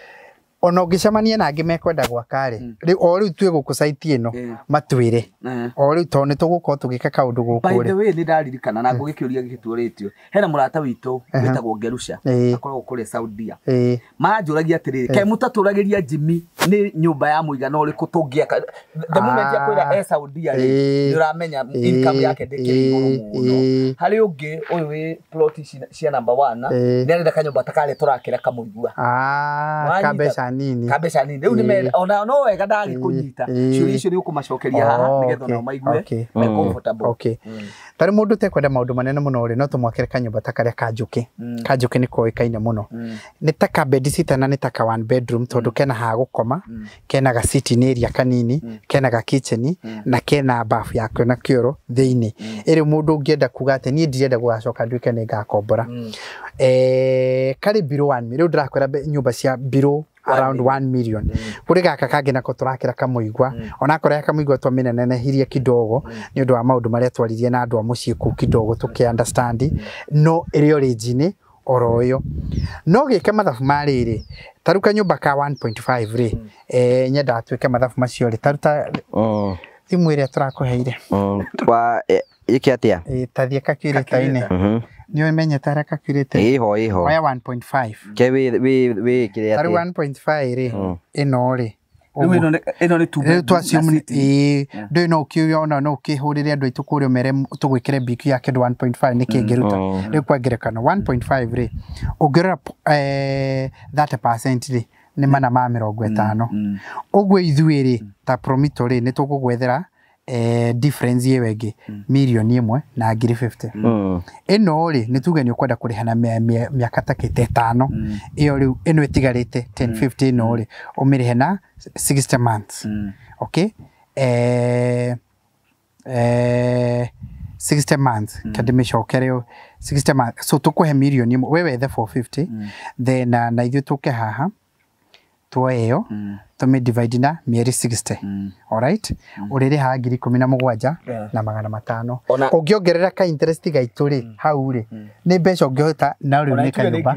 Ona ũngĩcemania na angĩ mekwenda gwaka rĩ, rĩu o rĩu twĩ gũkũ site ĩno matwĩre. O rĩu tondũ nĩ tũgũkorwo tũgĩka kaũndũ gũkũ rĩ. By the way nĩ ndaririkana na ngũgĩkĩũria gĩkĩtuũrĩtio. Hena mũrata witũ wĩtagwo Ngerusha akoragwo kũrĩa Saudia. Maranjũragia atĩrĩrĩ, kaĩ mũtatũragĩria Jimmy nĩ nyũmba ya mũigana ũrĩkũ tũngĩaka? The moment akwĩra e Saudia rĩ, nĩ ũramenya income yake ndĩkĩrĩ igũrũ mũno. Harĩ ũngĩ ũyũ wĩ plot cia number 1 nĩ arenda kanyũmba ta karĩa tũrakĩra kamũigua. Kambeca nini. Kambeca nini. Rĩu nĩ ona no wega ndagĩkũnyita. Ciũria icio nĩ ũkũmacokeria haha nĩgetha nao maigue me comfortable. Okay. Tarĩ mũndũ ũtekwenda maũndũ manene mũno rĩ, no tũmwakĩre kanyũmba ta karĩa ka Njũkĩ. Ka Njũkĩ nĩ koĩkaine mũno. Nĩ ta ka bed sitter na nĩ ta ka one bedroom tondũ kena ha gũkoma, kena ga sitting area kanini, kena ga kitchen na kena bafu yakio na kĩoro thĩinĩ. Ĩrĩ mũndũ ũngĩenda kuga atĩ niĩ ndirenda gũgacoka nduĩke nĩ ngakombora. Karĩ below 1 million. Rĩu ndĩrakwĩra nyũmba cia below around 1 million. Kũrĩ gaka kangĩ nako tũrakĩra kamũigua. Onakorwo ya kamũigua twamĩnenehirie kidogo nĩ ũndũ wa maũndũ marĩa twaririe na andũ a mũciĩ kũu kidogo tũkĩ understand no ĩrĩ o range-inĩ oro ĩyo. No gĩke mathabu ma rĩrĩ, ta rĩu kanyũmba ka 1.5 rĩ, nyendaga twĩke mathabu macio rĩ, ta rĩu ta thimũ ĩrĩa tũrakũheire. Ĩke atĩa? Ta thiĩ calculator-inĩ. Nĩ ũmenyete harĩa calculator? Ĩho ĩho. Oya 1.5. Ke wĩ kĩrĩa atĩa? Ta rĩu 1.5 rĩ, ĩno rĩ. Rĩu ĩno nĩ two bedroom. Rĩu assume ndũĩ no ũkĩuge ona no ũkĩhũrĩre andũ aitũ kũrĩa ũmere tũgwĩkĩre BQ ya kĩndũ 1.5 nĩ kĩngĩruta. Rĩu kwa ngerekano 1.5 rĩ, ũngĩrora 30% rĩ, nĩ 450. Ũguo ithuĩ rĩ, ta Promito rĩ, nĩ tũgũgwethera difference ĩyo ĩngĩ mirioni 1 na ngiri 50. Ĩno rĩ nĩ tuge nĩ ũkwenda kũrĩha na mĩaka ta kĩte 5. Ĩyo rĩu ĩno ĩtigarĩte 1050 ĩno rĩ ũmĩrĩhe na 60 months. Okay? 60 months kandĩmĩcokere 60 months. So tũkũhe mirioni 1 we wethe 450 then na ithuĩ tũke haha tuoe ĩyo Tũmĩ divide na mĩeri 60. Alright? Ũrĩrĩhaga 17,500 na 500. Ũngĩongerera ka interest gaitũ rĩ hau rĩ nĩ mbeca ũngĩhota na rĩu nĩ kanyũmba.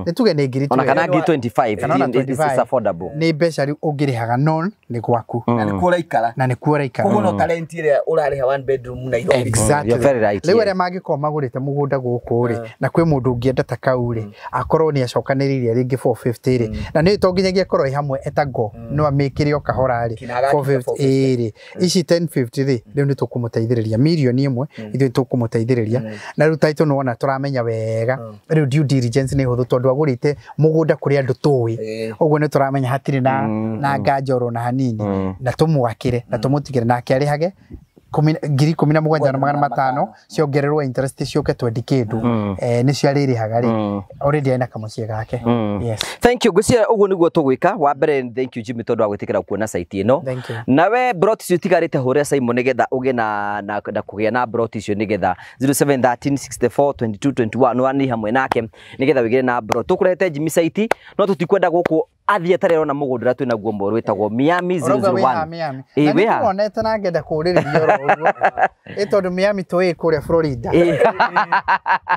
Nĩ tuge nĩ ngiri Ona kana ngiri 25 it's affordable. Nĩ mbeca rĩu ũngĩrĩhaga non nĩ gwaku. Na nĩkuo ũraikara. Na nĩkuo ũraikara. Koguo no talent ĩrĩa ũrarĩha one bedroom Nairobi. Exactly. You're very right. Rĩu arĩa mangĩkorwo magũrĩte mũgũnda gũkũ rĩ na kwĩ mũndũ ũngĩenda ta kau rĩ akorwo nĩ acokanĩrĩirie rĩngĩ 450 rĩ na nĩ to nginyagia akorwo ĩ hamwe etago no amĩkĩre o kahora rĩ 450 rĩ ici 1050 rĩ rĩu nĩ tũkũmũteithĩrĩria mirioni ĩmwe ithuĩ tũkũmũteithĩrĩria na rĩu taitũ nĩ wona tũramenya wega rĩu due diligence nĩ hũthũ tondũ agũrĩte mũgũnda kũrĩ andũ tũĩ ũguo nĩ tũramenya hatirĩ na nganja oro na hanini na tũmwakĩre na tũmũtigĩre nake arĩhage 17,500 ciongererwo interest ciũke 20 kĩndũ nĩcio arĩrĩhaga rĩ already ena kamũciĩ gake. Yes. Thank you. Ngwĩciria ũguo nĩguo tũgwĩka. Wa mbere thank you Jimmy tondũ wa gwĩtĩkĩra kuona site ĩno. Nawe brot icio itigarĩte hũrĩra Simon nĩgetha ũgĩe na kũgĩa na brot icio nĩgetha 0713 64 22 21 nĩ hamwe nake nĩgetha wĩgĩre na brot. Tũkũrehete Jimmy site no tũtikwenda gũkũ athiĩ atarĩ arona mũgũnda ũrĩa twĩ naguo mwerũ wĩtagwo Miami 001. Ĩĩ wĩ ha? Nĩndĩwonete na ngenda kũũrĩrĩria oro ũguo. Ĩ tondũ Miami tũĩ kũrĩa Florida.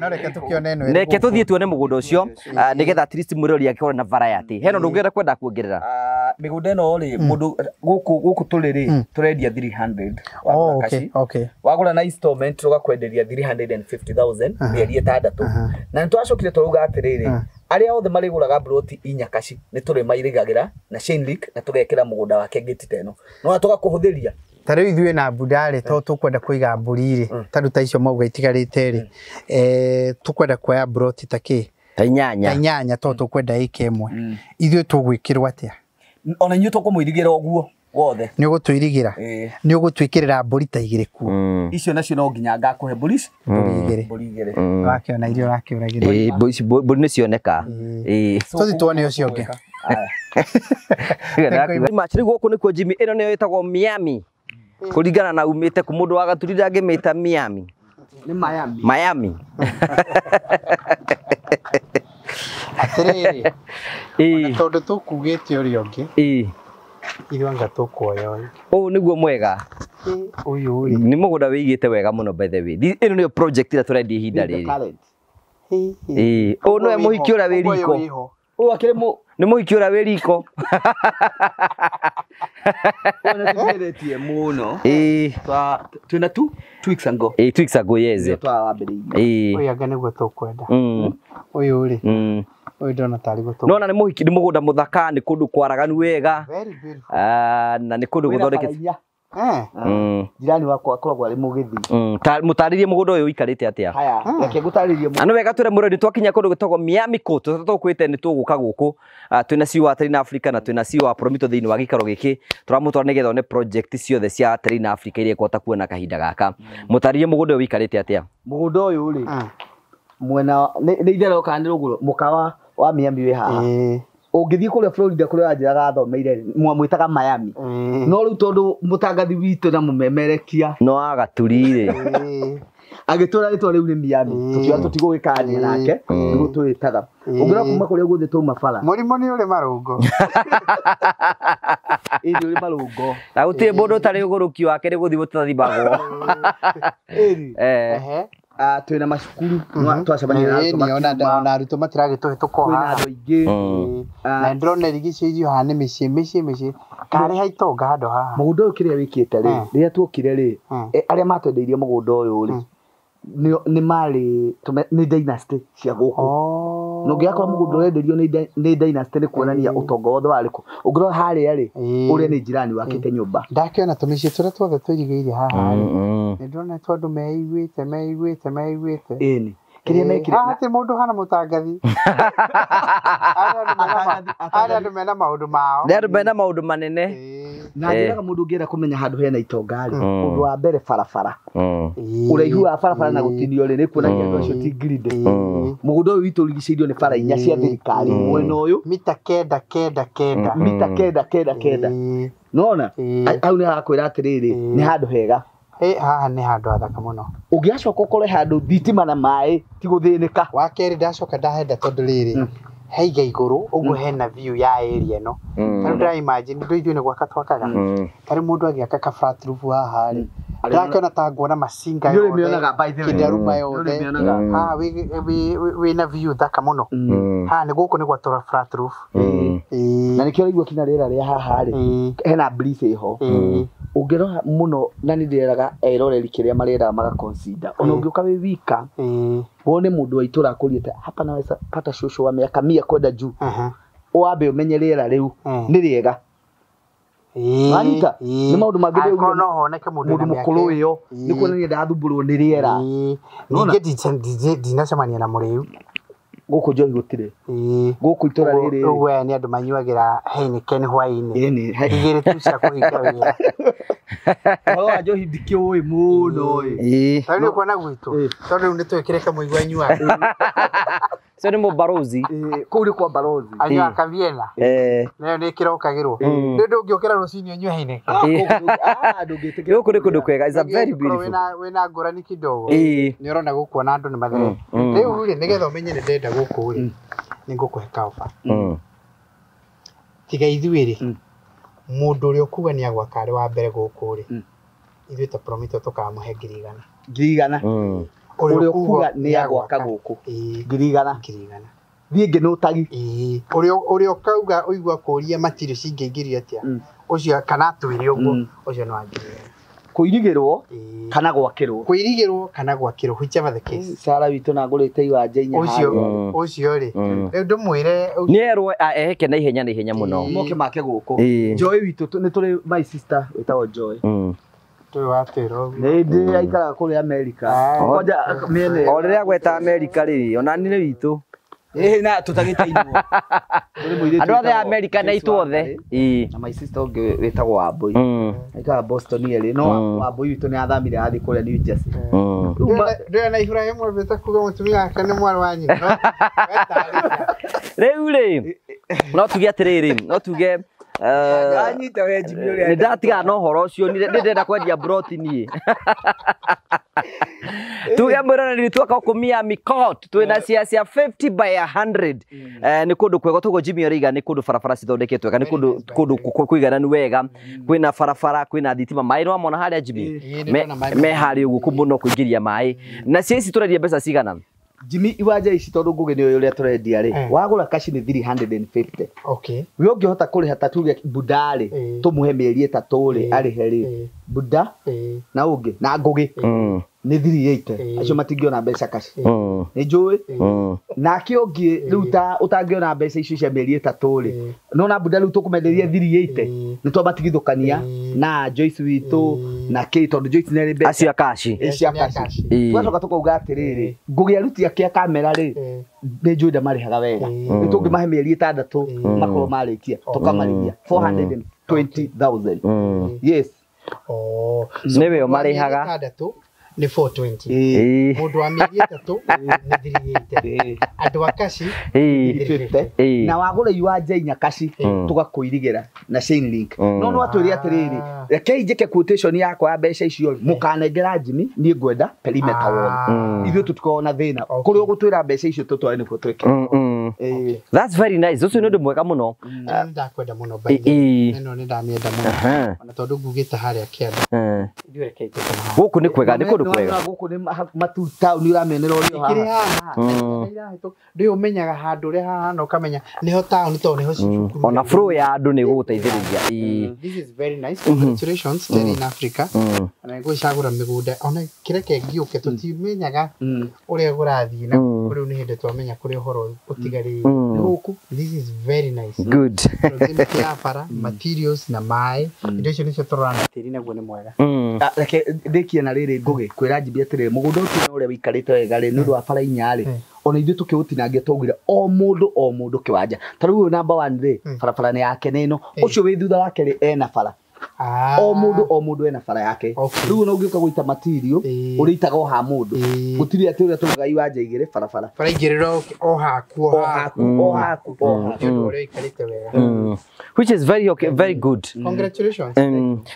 No reke tũkĩone ĩno. Reke tũthiĩ tuone mũgũnda ũcio nĩgetha at least mwĩrori akĩone na variety. Hena ũndũ ũngĩenda kwenda kuongerera? Mĩgũnda ĩno rĩ mũndũ gũkũ tũrĩ rĩ tũrendia 300. Oh, okay, okay. Wagũra na installment tũgakwenderia 350,000 mĩeri ĩtandatũ. Na nĩtwacokire tũrauga atĩrĩrĩ arĩa othe marĩgũraga broti inya kaci nĩ tũrĩmairigagĩra na chain link na tũgekĩra mũgũnda wake gate ta ĩno. No tũgakũhũthĩria. Ta rĩu ithuĩ na mbunda rĩ to tũkwenda kũiga mbũri rĩ ta rĩu ta icio mauga itigarĩte rĩ tũkwenda kuoya broti ta kĩ? Ta inyanya. Ta inyanya to tũkwenda ĩka ĩmwe. Ithuĩ tũgwĩkĩrwo atĩa? Ona inyuĩ tũkũmũirigĩra ũguo wothe. Nĩ ũgũtũirigĩra? Nĩ ũgũtwĩkĩrĩra mbũri ta igĩrĩ kuo. Icio nacio no nginya ngakũhe mbũri ici? Mbũri igĩrĩ. Wakĩona iria ũrakĩũragĩra. Ĩĩ mbũri nĩ cioneka. Ĩĩ. Tũthiĩ tuone ũcio ũngĩ. Rĩu gũkũ nĩkuo Jimmy ĩno nĩyo ĩtagwo Miami. Kũringana na umĩte kũ mũndũ wa Gaturi ndangĩmĩta Miami. Nĩ Miami. Miami. Atĩrĩrĩ. Ĩĩ. Tondũ tũkugĩte ũrĩa ũngĩ. Ĩĩ. Ithuĩ anga tũkuoya ũyũ. Ũyũ nĩguo mwega. Ũyũ rĩ. Nĩ mũgũnda wĩigĩte wega mũno by the way. Ĩno nĩyo project ĩrĩa tũrendia ihinda rĩrĩ. Ĩĩ. Ũyũ nĩwe mũhiki ũrĩa wĩ riko. Ũyũ akĩrĩ mũ nĩ mũhiki ũrĩa wĩ riko. Ũyũ nĩtũgeretie mũno. Ĩĩ. Twĩna 2 weeks ago. Ĩĩ 2 weeks ago yes. Twawambĩrĩirie. Ĩĩ. Ũyũ anga nĩguo tũkwenda. Ũyũ rĩ. Ũyũ ndona tarĩ guo. Nona nĩ mũhiki nĩ mũgũnda mũthaka nĩ kũndũ kwaraganu wega. Na nĩ kũndũ gũthondekete. Jirani wakwa akoragwo arĩ mũgĩthi. Mũtarĩrie mũgũnda ũyũ ũikarĩte atĩa? Haya, reke ngũtarĩrie. Na nĩ wega twĩre mũrori twakinya kũndũ gwĩtagwo Miami Court tũkwĩte nĩ tũgũka gũkũ. Twĩna CEO wa Terrain Africa na twĩna CEO wa Promito thĩinĩ wa gĩikaro gĩkĩ. Tũramũtwara nĩgetha one project ciothe cia Terrain Africa iria ĩkũhota kuona kahinda gaka. Mũtarĩrie mũgũnda ũyũ ũikarĩte atĩa? Mũgũnda ũyũ rĩ mwena nĩ itherero kana nĩ rũgũrũ mũkawa wa Miami wĩ haha. Ũngĩthiĩ kũrĩa Florida kũrĩa wanjĩraga athomeire mwamwĩtaga Miami. No rĩu tondũ mũtangathi witũ na mũmemerekia no agaturi rĩ agĩtwĩra rĩtwa rĩu nĩ Miami tũkiuga tũtigũgĩkania nake nĩguo tũwĩtaga. Ũngĩrora kuma kũrĩa guothe twauma bara mũrimũ nĩ ũrĩ marũngo. Ĩĩ nĩ ũrĩ marũngo. Na gũtirĩ mũndũ ũtarĩ ũgũrũki wake nĩ gũthiĩ tũtathimagwo. Ĩĩ. Twĩna macukuru twacemania na arutwo ona arutwo matiragĩtũhĩtũka kwĩna andũ aingĩ na ndĩrona irigicĩirio haha nĩ mĩciĩ mĩciĩ mĩciĩ karĩ ha itonga handũ haha. Mũgũnda ũyũ kĩrĩa wĩkĩte rĩ rĩrĩa tuokire rĩ arĩa matwendeirie mũgũnda ũyũ rĩ nĩ marĩ nĩ dynasty cia gũkũ. Na ũngĩgakora mũgũnda ũrenderio nĩ dynasty nĩ kuonania ũtonga wothe warĩ kũ. Ũngĩrora harĩa rĩ ũrĩa nĩ jirani wakĩte nyũmba. Ndakĩona tũmĩciĩ tũrĩa tuothe tũirigĩire haha rĩ nĩ ndĩrona tondũ andũ meiguĩte meiguĩte meiguĩte. Ĩni. Kĩrĩa mekire haha ti mũndũ hana mũtangathi. Arĩa andũ mena maũndũ mao. Nĩ andũ mena maũndũ manene. Na njĩraga mũndũ ũngĩenda kũmenya handũ hena itonga rĩ ũndũ wa mbere barabara. Ũraihu wa barabara na gũtinio rĩ nĩ kuonania andũ acio ti greedy. Mũgũnda ũyũ witũ ũrigicĩirio nĩ bara inya cia thirikari mwena ũyũ mita 9 9 9 mita 9 9 9. Nona hau nĩ harakwĩra atĩrĩrĩ nĩ handũ hega. Haha nĩ handũ hathaka mũno. Ũngĩgacoka ũkore handũ thitima na maĩ ti gũthĩnĩka. Wa kerĩ ndacoka ndahenda tondũ rĩrĩ Haiga igũrũ ũguo hena view ya area ĩno. Tarĩu ndĩra imagine ndũ ithuĩ nĩ gwaka twakaga. Tarĩu mũndũ agĩaka ka flat roof haha rĩ. Ndĩrakĩona ta nguona macinga yothe. Kĩndaruma yothe. Haha wĩna view thaka mũno. Haha nĩ gũkũ nĩ gwatũra flat roof. Na nĩkĩo ũraigua kinya rĩera rĩa haha rĩ hena breeze ĩho. Ũngĩrora mũno na nĩ ndĩreraga eroreri kĩrĩa mareraga maga consider. Ona ũngĩũka wĩ wika wone mũndũ wa itũra akũriĩte hapa naweza pata shosho wa miaka 100 kwenda juu. Wambe ũmenye rĩera rĩu nĩ rĩega. Wanyita nĩ maũndũ mangĩ ndĩũguo no honeke mũndũ mũkũrũ ĩyo nĩ kuonania ndathumbũrwo nĩ rĩera. Ningĩ ndinacemania na mũrĩu gũkũ njohi gũtirĩ. Gũkũ itũra rĩrĩ ũguo aya nĩ andũ manyuagĩra Heineken hwaĩ-inĩ. Igĩrĩ tu cia kũhinga wĩra. Ũhoro wa njohi ndikĩũĩ mũno ĩ. Tarĩu nĩ ũkuona gwitũ tondũ rĩu nĩ tũĩ kĩrĩa Kamũigua anyuaga. Cio nĩ mũbarozi. Kũu nĩ kwa barozi. Anyuaga Kaviena. Nayo nĩ ĩkĩrokagĩrwo. Rĩu ndũngĩũkĩra rũcinĩ ũnyue Heineken. Gũkũ nĩ kũndũ kwega. It's a very beautiful. Wĩna ngũrani kidogo. Nĩ ũrona gũkũ ona andũ nĩ matherete. Rĩu rĩ nĩgetha ũmenye nĩ ndĩrenda gũkũ rĩ nĩ ngũkũhe kaoba. Tiga ithuĩ rĩ mũndũ ũrĩa ũkuga nĩ agwaka arĩ wa mbere gũkũ rĩ ithuĩ ta Promito tũkamũhe 100,000. 100,000. Ũrĩa ũkuga nĩ agwaka gũkũ 100,000. 100,000. Thiĩ ngĩ nũtagi. Ũrĩa ũkauga ũigua kũria matirio cingĩingĩrio atĩa ũcio kana atwĩre ũguo ũcio nĩ wa 100,000. Kũirigĩrwo kana gwakĩrwo. Kũirigĩrwo kana gwakĩrwo whichever the case. Sara witũ na ngũrĩte iwanja inya harĩa. Ũcio rĩ rĩu ndũmwĩre nĩ erwo eheke na ihenya na ihenya mũno. Moke make gũkũ. Joy witũ nĩ tũrĩ my sister wĩtagwo Joy. Tũĩ watwĩra ũguo. Nĩ ndĩ aikaraga kũrĩa America. Kwanja mĩena. O rĩrĩa gweta America rĩ ona nĩ witũ. Na tũtagĩte inwo. Andũ othe a America na itũ othe. Na my sister ũngĩ wĩtagwo Wambui. Aikaraga Boston erĩ no Wambui witũ nĩ athamire athiĩ kũrĩa New Jersey. Ndũrĩ na Ibrahim wambĩte kuga mũtumia wake nĩ mwarĩ wa nyina. Rĩu rĩ no tuge atĩrĩrĩ no tuge anyita we Jimmy ũrĩa nĩ ndatigana na ũhoro ũcio nĩ ndĩrenda kwendia broti niĩ. Tuge mwĩroreri twaka gũkũ Miami Court twĩna cia 50 by 100. Nĩ kũndũ kwega toguo Jimmy arauga nĩ kũndũ barabara cithondeketwo wega nĩ kũndũ kũigananu wega kwĩna barabara kwĩna thitima maĩ no mona harĩa Jimmy me harĩa ũguo mũno kũingĩria maĩ na cia ici tũrendia mbeca cigana? Jimmy iwanja ici tondũ Ngũgĩ nĩ ũrĩa tũrendia rĩ wagũra kaci nĩ 350. Okay. We ũngĩhota kũrĩha ta tuge Buda rĩ tũmũhe mĩeri 3 rĩ arĩhe rĩ Buda na ũngĩ na Ngũgĩ nĩ 380 acio matingĩona mbeca kaci nĩ njũĩ nake ũngĩ rĩu ta ũtangĩona mbeca icio cia mĩeri 3 rĩ no na Buda rĩu tũkũmenderia 380 nĩ twamatigithũkania na Joyce witũ na kĩ tondũ Joyce nĩ arĩ mbeca acio a kaci acio a kaci twacoka tũkauga atĩrĩrĩ Ngũgĩ aruti ake a kamera rĩ nĩ njũĩ ndamarĩhaga wega nĩ tũngĩmahe mĩeri 6 makorwo marĩkia tũkamarĩhia 420,000. Yes. Nĩwe ũmarĩhaga nĩ 420. Mũndũ wa mĩeri 3 nĩ 380. Andũ a kaci 350. Na wagũra iwanja inya kaci tũgakũirigĩra na chain link. No no atwĩre atĩrĩrĩ rekei njĩke quotation yakwa ya mbeca icio mũkanengera Jimmy niĩ ngwenda perimeter wall. Ithuĩ tũtikoragwo na thĩna kũrĩa ũgũtwĩra mbeca icio tũtware nĩkuo twĩke. That's very nice. Ũcio nĩ ũndũ mwega mũno. Nĩ ndakwenda mũno by the way. Ĩno nĩ ndamĩenda mũno. Ona tondũ ngugĩte harĩa kĩanda. Ithuĩ rekei tũkoma haha. Gũkũ nĩ kwega nĩ kũndũ kwega. Gũkũ nĩ matu town ũramenera ũrĩa haha. Ndũĩ ũmenyaga handũ ũrĩa haha na ũkamenya nĩho town tondũ nĩho cukuru. Ona flow ya andũ nĩ gũgũteithĩrĩria. This is very nice. Congratulations Terry in Africa. Na ngũcagũra mĩgũnda ona kĩreke ngĩũke tũtimenyaga ũrĩa kũrathiĩ na rĩu nĩ hĩndĩ twamenya kũrĩa ũhoro ũtigarĩte. Gũkũ this is very nice. Good. Proximity ya bara, materials na maĩ indo icio nĩcio tũrora na tĩri naguo nĩ mwega. Reke ndĩkie na rĩrĩ Ngũgĩ kwĩra Jimmy atĩrĩrĩ mũgũnda ũcio ũrĩa wĩikarĩte wega rĩ nĩ ũndũ wa bara inya rĩ ona ithuĩ tũkĩũtinangia twaugire o mũndũ kĩwanja ta rĩu ũyũ namba 1 rĩ barabara nĩ yake nĩ ĩno ũcio wĩ thutha wake rĩ ena bara o mũndũ ena bara yake rĩu ona ũngĩũka gũita material ũrĩitaga o ha mũndũ gũtirĩ atĩ ũrĩa tũgaga iwanja igĩrĩ barabara bara igĩrĩ o haku o haku o haku o haku nĩ ũndũ ũrĩa ũikarĩte wega which is very okay, very good. Congratulations.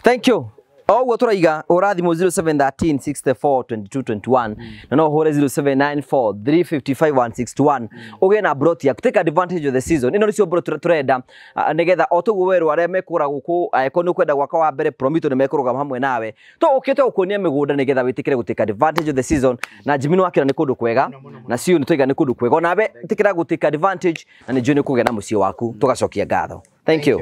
Thank you. Oguo turaiga hũra thimũ 0713 64 22 21 na no ũhũre 0794 355 161 ũgĩe na broti yaku. Take advantage of the season. Ĩno nĩcio broti tũrenda nĩgetha o toguo werwo arĩa mekũgũra gũkũ, angĩkorwo nĩ ũkwenda gwaka wa mbere, Promito nĩ mekũrũgama hamwe nawe. To ũkĩte gũkuonia mĩgũnda nĩgetha wĩtĩkĩre gũ take advantage of the season. Na Jimmy nĩ wakĩra nĩ kũndũ kwega, na Siu nĩ twaiga nĩ kũndũ kwega. Onawe ĩtĩkĩra gũ take advantage na nĩ njũĩ nĩ ũkũgĩa na mũciĩ waku. Tũgacokia ngatho. Thank you.